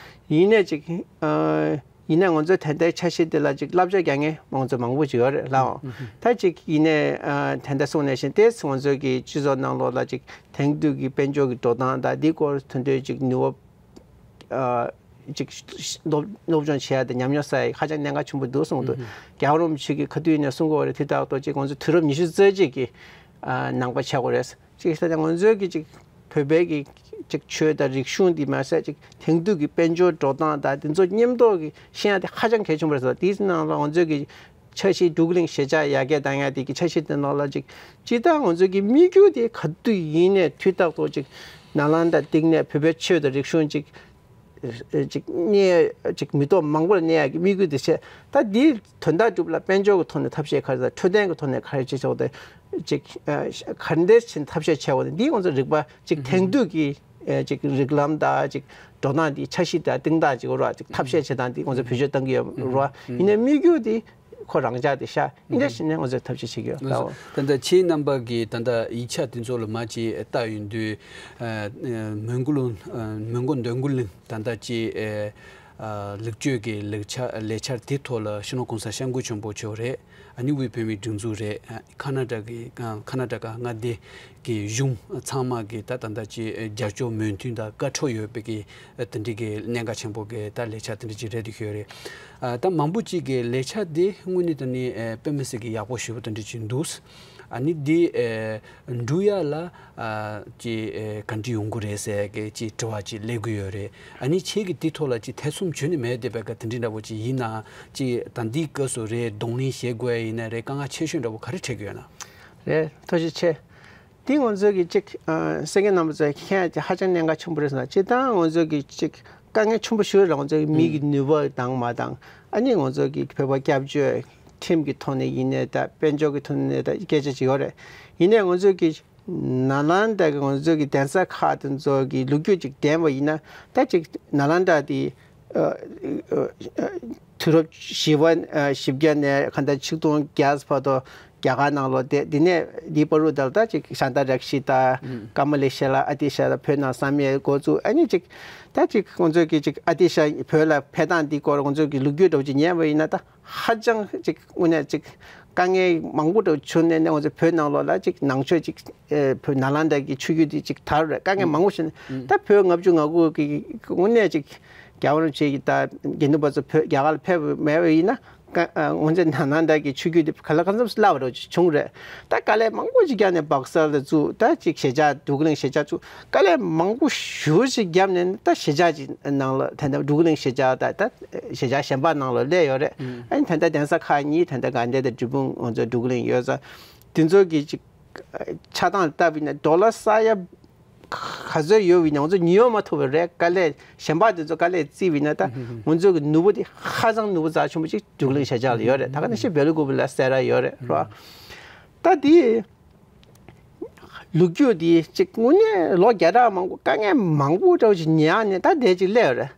ཡིན་ནའི་ཅིག་ཨ་ཡིན་ནའི་ང་ཚོ་ད་ལྟའི་འཆར་གཞི་དེ་ལ་ཅིག་བསླབ་བྱ་རྒྱག་མཁན་ང་ཚོ་མང་པོ་ཅིག་ཡོད་རེད་ལགས། ད་ཅིག་ཡིན་ནའི་ཨ་ད་ལྟ་གསུངས་ནང་བཞིན་ཏོག་ཙམ་ང་ཚོ་གི་སྤྱི་ཚོགས་ནང་ལོགས་ལ་ཅིག་དེང་དུས་ཀྱི་དཔལ་འབྱོར་གྱི་འགྲོ་སྟངས་དང་། འདི་སྐོར་དོན་དུ་ཅིག་ནུས་པ་ཨ་ཅིག་སློབ་སློབ་སྦྱོང་བྱེད་ཡ་དང་ཉམས་མྱོང་བསགས་ཡ་ཧ་ཅང་གནད་འགག་ཆེན་པོ་འདུག་གསུངས་འདུག་རྒྱལ་བ་རིན་པོ་ཆེ་གིས་ག་དུས་ཡིན་ནའི་གསུང་གི་ཡོད་རེད། དུས་རྟག་ཏུ་ཅིག་ང་ཚོ་དུས་རབས་ཉི་ཤུ་རྩ་གཅིག་གི་ཨ་ནང་པ་ཆགས་དགོས་རེད། ཅིག་ཟེར་ན་ང་ཚོའི་གི་ཅིག་བོད་པའི་གི་ཅིག་ཆོས་དང་རིག་གཞུང་འདི་མ་ཟད་ཅིག་དེང་དུས་ཀྱི་དཔལ་འབྱོར་འགྲོ་སྟངས་དང་དེ་ཚོ་མཉམ་དུ་གི་ཤེས་ཡ་དེ་ཧ་ཅང་གལ་ཆེན་པོ་རེད་ཟེར། དེའི་ནང་ལ་ང་ཚོའི་གི་འཆར་གཞི་འགྲོ་གི་ལིང་ཤེས་བྱ་ཡར་རྒྱས་གཏང་ཡ་དེ་གི་འཆར་གཞི་དེ་ནང་ལ་ཅིག་སྤྱིར་བཏང་ང་ཚོའི་གི་དམིགས་ཡུལ་དེ་ག་དུས་ཡིན་ནའི་དུས་རྟག་ཏུ་ཅིག་ནཱ་ལནྡཱ་བཏིང་ནས་བོད་པའི་ཆོས་དང་རིག་གཞུང་ཅིག་ཅིག་གནས་ཅིག་མི་ཐོག་མང་པོ་ལ་གནས་ཡག་གི་དམིགས་ཡུལ་དེ་བྱས། ད་འདི་དོན་དག་སྒྲུབ་ལ་དཔལ་འབྱོར་གྱི་ཐོག་ནས་ཐབས་ཤེས་ག་རེ་དང་། འཕྲོད་བསྟེན་གྱི་ཐོག་ནས་ག་རེ་བྱེད་ཆོག་དང་། ཅིག་ག་འདྲས་བྱས་ཐབས་ཤེས་བྱས་པ་དང་། འདི་ང་ཚོ་རིག་པ་ཅིག་དེང་དུས་ཀྱི་ཅིག་རིགས་ལམ་དང་ཅིག་འགྲོ་སྟངས་འདི་འཆར་གཞི་དང་སྟེང་ཐག་ཅིག་རོ། ཅིག་ཐབས་ཤེས་བྱེད་སྟངས་འདི་ང་ཚོ་བེད་སྤྱོད་གཏང་གི་ཡོད་རོ། ཡིན་ནའི་དམིགས་ཡུལ་འདི་ཁོ་རང་འཇགས་དེ་ཤ་ཨིན་དེ་བཞིན་ནས་ང་ཚོས་ཐབས་ཤེས་བྱེད་ཀྱི་ཡོད་ལགས། ད་ལྟ་ཁྱེད་རྣམ་པ་གིས་ད་ལྟ་ཡིག་ཆ་དེ་ཚོ་ལ་མ་ཅིག་ལྟ་ཡོང་དུས། ཨ་མོན་གྷོ་ལུང་། མོན་གྷོ་འདོད་རྒུ་གླིང་། ད་ལྟ་ཅིག་ཨ་ལེགས་བཅོས་ཀྱི་ལེགས་ཆ་ལས་འཆར་དེ་ཐོག་ལ་སྤྱི་ནོར་གོང་ས་སྐྱབས་མགོན་ཆེན་པོ་མཆོག་རེད། ཨ་ནི་དབུས་བོད་མིའི་སྒྲིག་འཛུགས་རེད། ཁ་ན་ཌ་གི་ཁ་ན་ཌ་ག་མངའ་སྡེ་གི་གཞུང་ཚང་མ་གི་ད་ད་ལྟ་ཅིག་རྒྱབ་སྐྱོར་མོས་མཐུན་དང་བཀའ་འཁྲོལ་ཡོད་པའི་གི་དེ་འདྲའི་གི་གནད་འགག་ཆེན་པོ་གི་ད་ལས་འཆར་དེ་འདྲ་ཅིག་རེད་དེ་ཤོད་རེད། ཨ་ད་མང་པོ་ཅིག་གི་ལས་འཆར་དེ་དངོས་གནས་དྲང་གནས་ཨ་དཔེ་མི་སྲིད་ཀྱི་ཡག་པོ་ཞེ་པོ་དེ་འདྲ་ཅིག་འདུག་ཨ་ནི་འདི་ཨ་འགྲུབ་ཡ་ལ་ཨ་ཅིག་ཨ་ག་འདྲ་ཡོང་གི་རེད་ཟེར་གི་ཅིག་དྲི་བ་ཅིག་སླེབས་ཀྱི་ཡོད་རེད། ཨ་ནི་ཁྱེད་ཀྱིས་དེ་ཐོག་ལ་ཅིག་ཐེ་ཚོམ་བྱུང་ནི་མེད་བསྡད་པའི་གི་དེ་འདྲ་འདྲ་པོ་ཅིག་ཡིན་ན། ཅིག་ད་འདི་སྐབས་སུ་རེད་གདོང་ལེན་བྱེད་དགོས་ཡ་ཡིན་ན་རེད། དཀའ་ངལ་ཆེ་ཤོས་འདྲ་པོ་ག་རེ་འཕྲད་ཀྱི་ཡོད་ན། རེད། ཐུགས་རྗེ་ཆེ། དེ་ང་ཚོས་ཀྱི་ཅིག་ཨ་གསན་མཁན་རྣམ་པ་ཚོས་མཁྱེན་ཡ་ཅིག་ཧ་ཅང་གནད་འགག་ཆེན་པོ་རེད་ཟེར་ན། སྤྱིར་བཏང་ང་ཚོས་ཀྱི་ཅིག་དཀའ་ངལ་ཆེན་པོ་ཞིག་རེད། ང་ཚོས་ཀྱི་མི་གི་ནུས་པ་འདང་མ་འདང་། ཨ་ནི་ང་ཚོས་ཀྱི་བོད་པ་སྐྱབས་བཅོལ་ཁྲིམས་ཀྱི་ཐོག་ནས་ཡིན་ནའི་ད་དཔལ་འབྱོར་གྱི་ཐོག་ནས་ད་སྐད་ཆ་ཅིག་ཡོད་རེད། ཡིན་ནའི་ང་ཚོས་ཀྱི་ ནཱ་ལནྡཱ་གི་ང་ཚོ་གི་གདན་ས་ཁག་དེ་ཚོ་གི་ལོ་རྒྱུས་ཅིག་འགྲེལ་བ་ཡིན་ན། ད་ཅིག་ནཱ་ལནྡཱ་དེ་ཨ་ཨ་དུས་རབས་བཞི་པ་ཨ་བཞི་བརྒྱ་ནས་གང་ལྟར་ཆིག་སྟོང་བརྒྱ་བར་དུ་རྒྱ་གར་ནང་ལོགས་བསྡད། དེ་ནས་དེའི་བར་དུ་ད་ལྟ་ཅིག་ཤཱནྟ་རཀྵི་དང་། ཀ་མ་ལེ་ཤཱི་ལ་ཨ་ཏི་ཤ་ལ་བོད་ནང་བསམ་ཡས་འགོ་བཙུགས། ཨ་ནི་ཅིག་ད་ཅིག་ང་ཚོ་གི་ཅིག་ཨ་ཏི་ཤ་བོད་ལ་ཕེབས་སྟངས་འདི་སྐོར་ང་ཚོ་གི་ལོ་རྒྱུས་འདྲ་བོ་ཅིག་ཉན་པ་ཡིན་ན། ད་ཧ་ཅང་ཅིག་དངོས་གནས་ཅིག་དཀའ་ངལ་མང་པོ་འདྲ་བོ་བྱུང་ནས་ནས་ང་ཚོ་བོད་ནང་ལོགས་ལ་ཅིག་ནང་ཆོས་ཅིག་ཨེ་བོད་ནཱ་ལནྡཱ་གི་ཆོས་བརྒྱུད་འདི་ཅིག་དར་རེད། དཀའ་ངལ་མང་པོ་བྱུང་ནས། ད་བོད་ལྔ་བཅུ་ང་དགུ་གི་དངོས་གནས་ཅིག་རྒྱལ་བ་རིན་པོ་ཆེ་གི་ད་དགེ་འདུན་པ་ཚོ་བོད་རྒྱ་གར་ལ་ཕེབས་མེད་པ་ཡིན་ན། ཀ་ཨ་ང་ཚོའི་ནཱ་ལནྡཱ་གི་ཆོས་བརྒྱུད་འདི་ག་ལ་གང་འཚམ་བརླག་པ་འདྲ་བོ་ཅིག་བྱུང་རེད། ད་དཀའ་ལས་མང་པོ་ཅིག་བརྒྱབ་ནས་སྦག་སལ་ལ་བཙུགས། ད་ཅིག་ཞེ་དྲག་འབྲུག་གླིང་ཞེ་དྲག་བཙུགས། དཀའ་ལས་མང་པོ་ཞེ་པོ་ཅིག་བརྒྱབ་ནས་ད་ཞེ་དྲག་ཅིག་ནང་ལ་ད་ལྟ་འབྲུག་གླིང་ཞེ་དྲག་ད་ད་ཞེ་དྲག་གཞན་པ་ནང་ལ་སླེབས་ཡོད་རེད། ཨ་ནི་ད་ལྟ་གདན་ས་ཁག་གཉིས་ད་ལྟ་དགའ་ལྡན་དང་འབྲས་སྤུངས་ང་ཚོའི་འབྲུག་གླིང་ཡོད་ཙང་། དེ་ཚོ་གི་ཅིག་ཆགས་སྟངས་ལ་བལྟས་པ་ཡིན་ན་ཌོ་ལར་ས་ཡ་ག་ཚོད་ཡོད་པ་ཡིན་ན་ང་ཚོ་ཉོ་མ་ཐུབ་པ་རེད། དཀའ་ལས་གཞན་པ་དེ་ཚོ་དཀའ་ལས་བརྩིས་པ་ཡིན་ན། ད་ང་ཚོ་གི་ནོར་བུ་དེ་ཧ་ཅང་ནོར་བུ་རྩ་ཆེན་པོ་ཅིག་འབྲུག་གླིང་ཞེ་དྲག་ལ་ཡོད་རེད། ད་ག་ནང་བཞིན་བེ་ལ་ཀུ་པི་ལ་སེ་ར་ཡོད་རེད། རེད་བ། ད་དེ་ལོ་རྒྱུས་དེ་ཅིག་དངོས་གནས་ལོ་བརྒྱ་ཕྲག་མང་པོ་དཀའ་ངལ་མང་པོ་འདྲ་བོ་ཅིག་མྱངས་ནས་ད་དེ་ཅིག་སླེབས་རེད།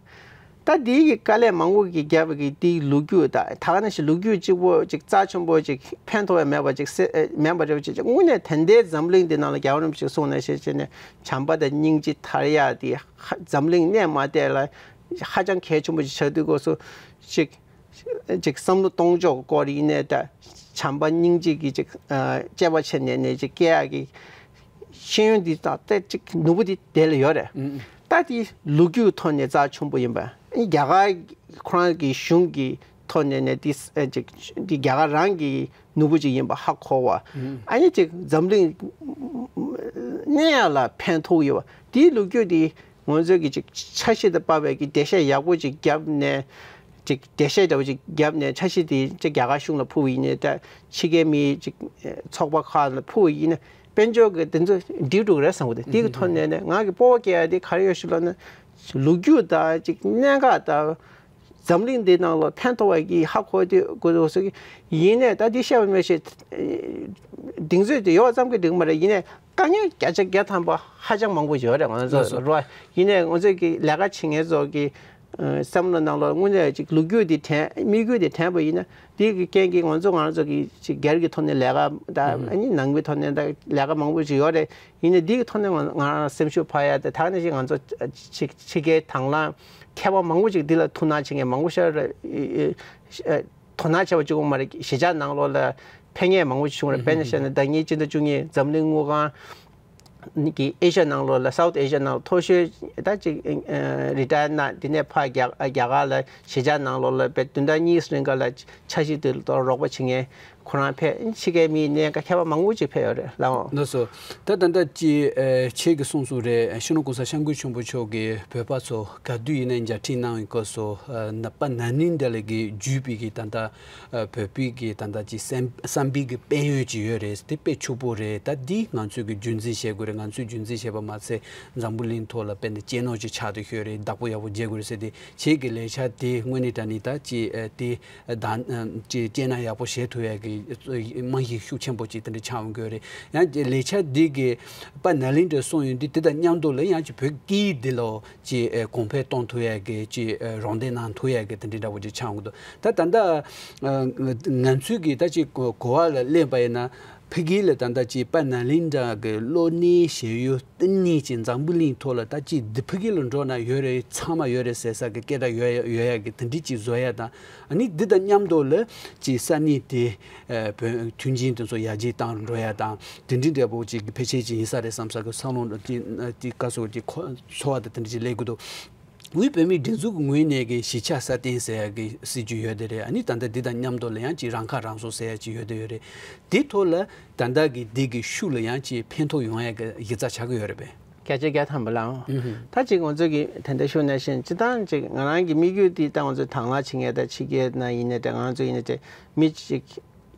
ད་དེའི་གི་དཀའ་ལས་མང་པོ་གི་བརྒྱབ་པའི་གི་དེའི་ལོ་རྒྱུས་དང་། ད་ག་ནང་བཞིན་ལོ་རྒྱུས་གཅིག་པོ་ཅིག་རྩ་ཆེན་པོ་ཅིག་ཕན་ཐོགས་ཡ་མེད་པ་ཅིག་སེ་མེད་པ་འདྲ་བོ་ཅིག་ཅིག་དངོས་གནས་ད་ལྟའི་འཛམ་གླིང་འདི་ནང་ལ་རྒྱལ་བ་རིན་པོ་ཆེ་གསུངས་ནང་བཞིན་བྱས་ནས་བྱམས་པ་དང་སྙིང་རྗེ་དར་ཡ་དེ་ཧ་འཛམ་གླིང་གནས་མ་བསྡད་ལ་ཧ་ཅང་གལ་ཆེན་པོ་ཅིག་ཆགས་དུས་སྐབས་སུ་ཅིག་ཅིག་བསམ་བློ་གཏོང་ཕྱོགས་སྐོར་ཡིན་ནའི་ད་བྱམས་པ་སྙིང་རྗེ་གི་ཅིག་ཨ་དཔྱད་པ་བྱས་ནས་ནས་ཅིག་སྐྱེ་ཡག་གི་ཤེས་ཡོན་འདི་དང་ད་ཅིག་ནོར་བུ་འདི་དེ་ལ་ཡོད་རེད། ད་དེ་ལོ་རྒྱུས་ཐོག་ནས་རྩ་ཆེན་པོ་ཡིན་པ། ཨ་ནི་རྒྱ་གར་ཁོ་རང་གི་གཞུང་གི་ཐོག་ནས་ནས་དེ་ཨ་ཅིག་དེ་རྒྱ་གར་རང་གི་ནོར་བུ་ཅིག་ཡིན་པ་ཧ་གོ་བ། ཨ་ནི་ཅིག་འཛམ་གླིང་གནས་ཡག་ལ་ཕན་ཐོགས་ཡོད་པ། དེའི་ལོ་རྒྱུས་དེ་ང་ཚོས་ཀྱི་ཅིག་འཆར་གཞི་དང་འབབ་པའི་གི་འགྲེལ་བཤད་ཡག་པོ་ཅིག་བརྒྱབ་ནས། ཅིག་འགྲེལ་བཤད་འདྲ་བོ་ཅིག་བརྒྱབ་ནས་འཆར་གཞི་དེ་ཅིག་རྒྱ་གར་གཞུང་ལ་ཕུལ་བ་ཡིན་ནའི་ད་ཕྱི་རྒྱལ་མི་ཅིག་ཚོགས་པ་ཁག་ལ་ཕུལ་བ་ཡིན་ན་དཔལ་འབྱོར་གྱི་དེ་ཚོ་འགྲིག་འགྲོ་གི་རེད་བསམ་གི་འདུག་དེ་གི་ཐོག་ནས་ནས་ང་གི་སྤོབས་པ་སྐྱེ་ཡ་དེ་ག་རེ་ཡོད་ཞུ་ལབ་ན། ལོ་རྒྱུས་དང་ཅིག་གནད་འགག་དང་། འཛམ་གླིང་འདི་ནང་ལ་ཕན་ཐོགས་པ་གི་ཧ་གོ་དུས་གོ་དུས་སུ་ཡིན་ནའི་ད་འདི་བཤད་པ་མི་ཤེས། གདེང་ཚོད་དེ་ཡོད་ཙམ་གྱི་འགྲིག་མ་རེད། ཡིན་ནའི་དཀའ་ངལ་བརྒྱ་ཆ་བརྒྱ་ཐམ་པ་ཧ་ཅང་མང་པོ་ཡོད་རེད་ང་ཚོ་ལ། ཡིན་ནའི་ང་ཚོས་ཀྱི་ལས་ཀ་བྱེད་མཁན་ཚོ་གི་བསམ་བློ་ནང་ལ་དངོས་གནས་ཅིག་ལོ་རྒྱུས་དེ་དྲན་དམིགས་ཡུལ་དེ་དྲན་པ་ཡིན་ན། དེ་གི་རྐྱེན་གྱིས་ང་ཚོ་ང་རང་ཚོ་གི་ཅིག་སྒེར་གྱི་ཐོག་ནས་ལས་ཀ་དང་ཨ་ནི་ནང་མིའི་ཐོག་ནས་ད་ལས་ཀ་མང་པོ་ཞིག་ཡོད་རེད། ཡིན་ནའི་འདི་གི་ཐོག་ནས་ང་ང་རང་སེམས་ཤུགས་འཕར་ཡ་དེ་ད་ག་ནང་བཞིན་ང་ཚོ་ཕྱི་ཕྱི་རྒྱལ་དང་བླངས་མཁས་པ་མང་པོ་ཅིག་འདི་ལ་ཐུགས་སྣང་བྱེད་མཁན་མང་པོ་ཤར་རེད། དོ་སྣང་བྱས་པ་གཅིག་པོ་མ་རེད། གཞིས་ཆགས་ནང་ལོགས་ལ་ཕེབས་མཁན་མང་པོ་ཞིག་བྱུང་རེད། དཔེར་ན་བཤད་ན་ཟླ་ཉིན་སྤྱི་ཟླ་བཅུ་གཉིས་འཛམ་གླིང་དངུལ་ཁང་གི་ཨེ་ཤ་ཡ་ནང་ལོགས་ལ་South Asia་ནང་ལ་མཐོ་ཤོས་ད་ཅིག་རི་ཊ་ཡར་གནང་། འདི་ནས་ཕར་རྒྱ་རྒྱ་གར་ལ་གཞིས་ཆགས་ནང་ལོགས་ལ་བདུན་ཕྲག་གཉིས་རིང་ག་ལ་འཆར་གཞི་དེ་ལ་རོགས་པ་བྱེད་མཁན་ཁོ་རང་ཕེབས། ཕྱི་རྒྱལ་མི་གནད་འགག་མཁས་པ་མང་པོ་ཅིག་ཕེབས་ཡོད་རེད་ལགས། ལགས་སོ། ད་ད་ལྟ་ཅི་ཨ་ཁྱེད་ཀྱིས་གསུངས་སོང་རེད། སྤྱི་ནོར་གོང་ས་སྐྱབས་མགོན་ཆེན་པོ་མཆོག་གིས་བོད་པ་ཚོ་ག་དུས་ཡིན་ནའི་མཇལ་ཁྲིད་གནང་བའི་སྐབས་སུ་ཨ་ནཱ་པ་ནཱ་ལེནྡྲ་ལ་གི་བརྒྱུད་པའི་གི་ད་ལྟ་ཨ་བོད་པའི་གི་ད་ལྟ་ཅི་བསམ་བསམ་པའི་གི་དཔལ་ཡོན་ཅིག་ཡོད་རེད། དེ་དཔེ་ཕྱུག་པོ་རེད། ད་འདི་ང་ཚོས་གི་རྒྱུན་འཛིན་བྱེད་དགོས་རེད། ང་ཚོས་རྒྱུན་འཛིན་བྱས་པ་མ་ཚད་འཛམ་བུ་གླིང་ཐོག་ལ་དཔེར་ན་སྤྱི་ནོར་ཅིག་ཆགས་བསྡད་ཡོད་རེད། བདག་པོ་ཡག་པོ་བྱེད་དགོས་རེད་ཟེར་ཏེ། ཁྱེད་ཀྱི་ལས་འཆར་དེ་དངོས་གནས་དྲང་གནས་ད་ཅི་ཨ་དེ་ད་ཅི་སྤྱན་ན་ཡག་པོ་བཞེས་ཐུབ་ཡ་གི་རྨང་གཞི་ཤུགས་ཆེན་པོ་ཅིག་དེ་འདྲ་ཆགས་ཡོང་གི་ཡོད་རེད། ཡང་ཅི་ལས་འཆར་འདི་གི་པ་ནཱ་ལེནྡྲ་གསུངས་ཡོང་དུས་དེ་དང་མཉམ་དུ་ལ་ཡང་ཅི་བོད་སྐད་འདི་ལ་ཅི་ཨ་གོང་འཕེལ་གཏོང་ཐུབ་ཡ་གི་ཅི་ཨ་རོགས་འདེགས་གནང་ཐུབ་ཡ་གི་དེ་འདྲ་འདྲ་བོ་ཅིག་ཆགས་ཡོང་གི་འདུག་ད་ད་ལྟ་ཨ་ང་ཚོས་གི་ད་ཅི་གོ་གོ་བ་ལ་ལེན་པ་ཡིན་ན། ཕ་གི་ལ་ད་ལྟ་ཅིག་པ་ནཱ་ལེནྡྲ་གི་གློ་ནད་ཞེ་ཡོད་བསྟི་གནས་ཅིག་འཛམ་བུ་གླིང་ཐོག་ལ་ད་ཅིག་འདི་ཕ་གི་ལ་འགྲོ་ན་ཡོད་རེད། ཚང་མ་ཡོད་རེད་ཟེར་ས་གི་སྐད་གྲགས་ཡོད་ཡ་ཡོད་ཡ་གི་དེ་འདྲི་ཅིག་བཟོ་ཡ་དང་། ཨ་ནི་འདི་དང་མཉམ་དུ་ལ་ཅིག་ས་གནས་དེ་ཨ་བོད་མཐུན་རྐྱེན་དེ་ཚོ་ཡར་རྒྱས་བཏང་འགྲོ་ཡ་དང་དེ་འདྲི་འདྲ་པོ་ཅིག་གི་ཕལ་ཆེར་ཅིག་ཡིན་ས་རེད་བསམ་ས་གི་ས་ལོང་ཅིག་ཅིག་དཀའ་སོགས་ཀྱི་ཁོ་འཚོ་བ་དང་དེ་འདྲི་ཅིག་ལས་དགོས་འདུག་དབུས་བོད་མིའི་སྒྲིག་འཛུགས་ཀྱི་ངོས་ནས་ཀྱི་གཞིས་ཆགས་སྲ་བརྟན་ཟེར་ཡ་གི་སྲིད་ཇུས་ཡོད་དེ་རེད། ཨ་ནི་ད་ལྟ་འདི་དང་མཉམ་དུ་ལ་ཡང་ཅིག་རང་ཁ་རང་གསོ་ཟེར་ཡ་ཅིག་ཡོད་དེ་ཡོད་རེད། དེ་ཐོག་ལ་ད་ལྟ་གི་འདི་གི་ཤུགས་ལ་ཡང་ཅིག་ཕན་ཐོགས་ཡོང་ཡ་གི་གཞི་རྩ་ཆགས་ཀྱི་ཡོད་རེད་པས། བརྒྱ་ཆ་བརྒྱ་ཐམ་པ་ལའང་། ད་ཅིག་ང་ཚོ་གི་ད་ལྟ་ཤུགས་ནང་བཞིན་སྤྱི་བཏང་ཅིག་ང་རང་གི་དམིགས་ཡུལ་འདི་ད་ང་ཚོ་དང་བླངས་བྱེད་མཁན་ད་ཕྱི་རྒྱལ་ན་ཡིན་ནའི་འདྲ་ང་ཚོ་ཡིན་ནའི་འདྲ་མི་ཅིག་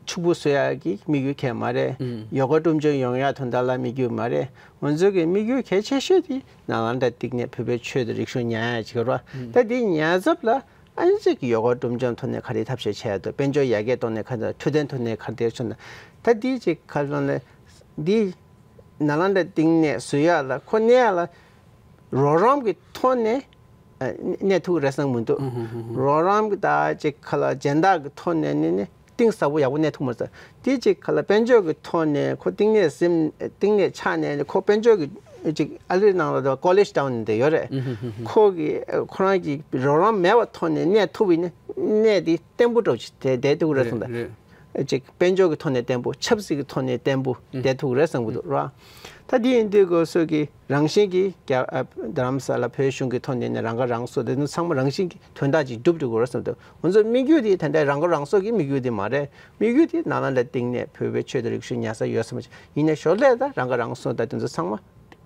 ཕྱུག་པོ་བཟོ་ཡག་གི་དམིགས་ཡུལ་གང་ཡང་མ་རེད། ཡོ་ག་སྒྲུབ་སྦྱོང་ཡོང་ཡག་དོན་དག་ལ་དམིགས་ཡུལ་མ་རེད། ང་ཚོ་གི་དམིགས་ཡུལ་གལ་ཆེ་ཤོས་དེ་ནཱ་ལནྡཱ་བཏེགས་ནས་བོད་པའི་ཆོས་དང་རིག་གཞུང་ཉར་ཡག་ཅིག་རེད། ད་དེ་ཉར་ཚབ་ལ་ཨ་ནི་ཅིག་ཡོ་ག་སྒྲུབ་སྦྱོང་ཐོག་ནས་ག་རེ་ཐབས་ཤེས་བྱས་ཡག་འདུག་དཔལ་འབྱོར་ཡར་རྒྱས་གཏོང་ནས་ག་འདྲ་འཕྲོད་བསྟེན་ཐོག་ནས་ག་རེ་བྱུང་ན་ད་དེ་ཅིག་ག་ལ་ལ་འདི་ ནཱ་ལནྡཱ་བསྟི་གནས་བཟོ་ཡག་ལ་ཁོ་གནས་ཡག་ལ་རོགས་རམ་གྱི་ཐོག་ནས་ཨ་གནས་ཐུབ་ཀྱི་རེད་བསམ་གྱི་མི་འདུག། ཧུམ་ཧུམ་ཧུམ། རོགས་རམ་གྱི་ད་ཅིག་ག་ལ་སྦྱིན་བདག་གི་ཐོག་ནས་ནི་ནི་གཏིང་ཟབ་པོ་ཡག་པོ་གནས་ཐུབ་མ་རེད། དེ་ཅིག་ག་ལ་དཔལ་འབྱོར་གྱི་ཐོག་ནས་ཁོ་བསྟི་གནས་ཟིན་བསྟི་གནས་ཆགས་ནས་ཁོ་དཔལ་འབྱོར་གྱི་ཅིག་ཨ་རིའི་ནང་ལ་ཀོ་ལེཇ་ཊའུན་དེ་ཡོད་རེད། ཧུམ་ཧུམ་ཧུམ་ཧུམ། ཁོ་གི་ཁོ་རང་གི་རོགས་རམ་མེད་པའི་ཐོག་ནས་གནས་ཐུབ་པ་ཡིན་ན་གནས་དེ་བརྟན་པོ་འདྲ་པོ་ཅིག་དེ་བསྡད་ཐུབ་ཀྱི་རེད་བསམ་གྱི་འདུག། རེད་རེད། ཅིག་དཔལ་འབྱོར་གྱི་ཐོག་ནས་བརྟན་པོ། ཆབ་སྲིད་ཀྱི་ཐོག་ནས་བརྟན་པོ་ཨུ། བསྡད་ཐུབ་ཀྱི་རེད་བསམ་གྱི་འདུག་ར། ད་འདི་ཡིན་དུས་ཁོ་ཚོ་གི་རང་བཞིན་གྱིས་རྒྱ་ཨ་རྡ་རམ་ས་ལ་བོད་གཞུང་གི་ཐོག་ནས་ནས་རང་ཁ་རང་གསོ་དེ་ཚོ་ཚང་མ་རང་བཞིན་གྱིས་དོན་དག་ཅིག་འགྲུབ་འགྲོ་གི་རེད་བསམ་གྱི་འདུག། ང་ཚོ་དམིགས་ཡུལ་དེ་ད་ལྟ་རང་ཁ་རང་གསོ་གི་དམིགས་ཡུལ་དེ་མ་རེད། དམིགས་ཡུལ་དེ་ནཱ་ལནྡཱ་བསྟི་གནས་བོད་པའི་ཆོས་དང་རིག་གཞུང་ཉར་ས་ཡོད་བསམ་གྱི། ཡིན་ནའི་ཞོར་ལས་ད་རང་ཁ་རང་གསོ་ད་དེ་ཚོ་ཚང་མ་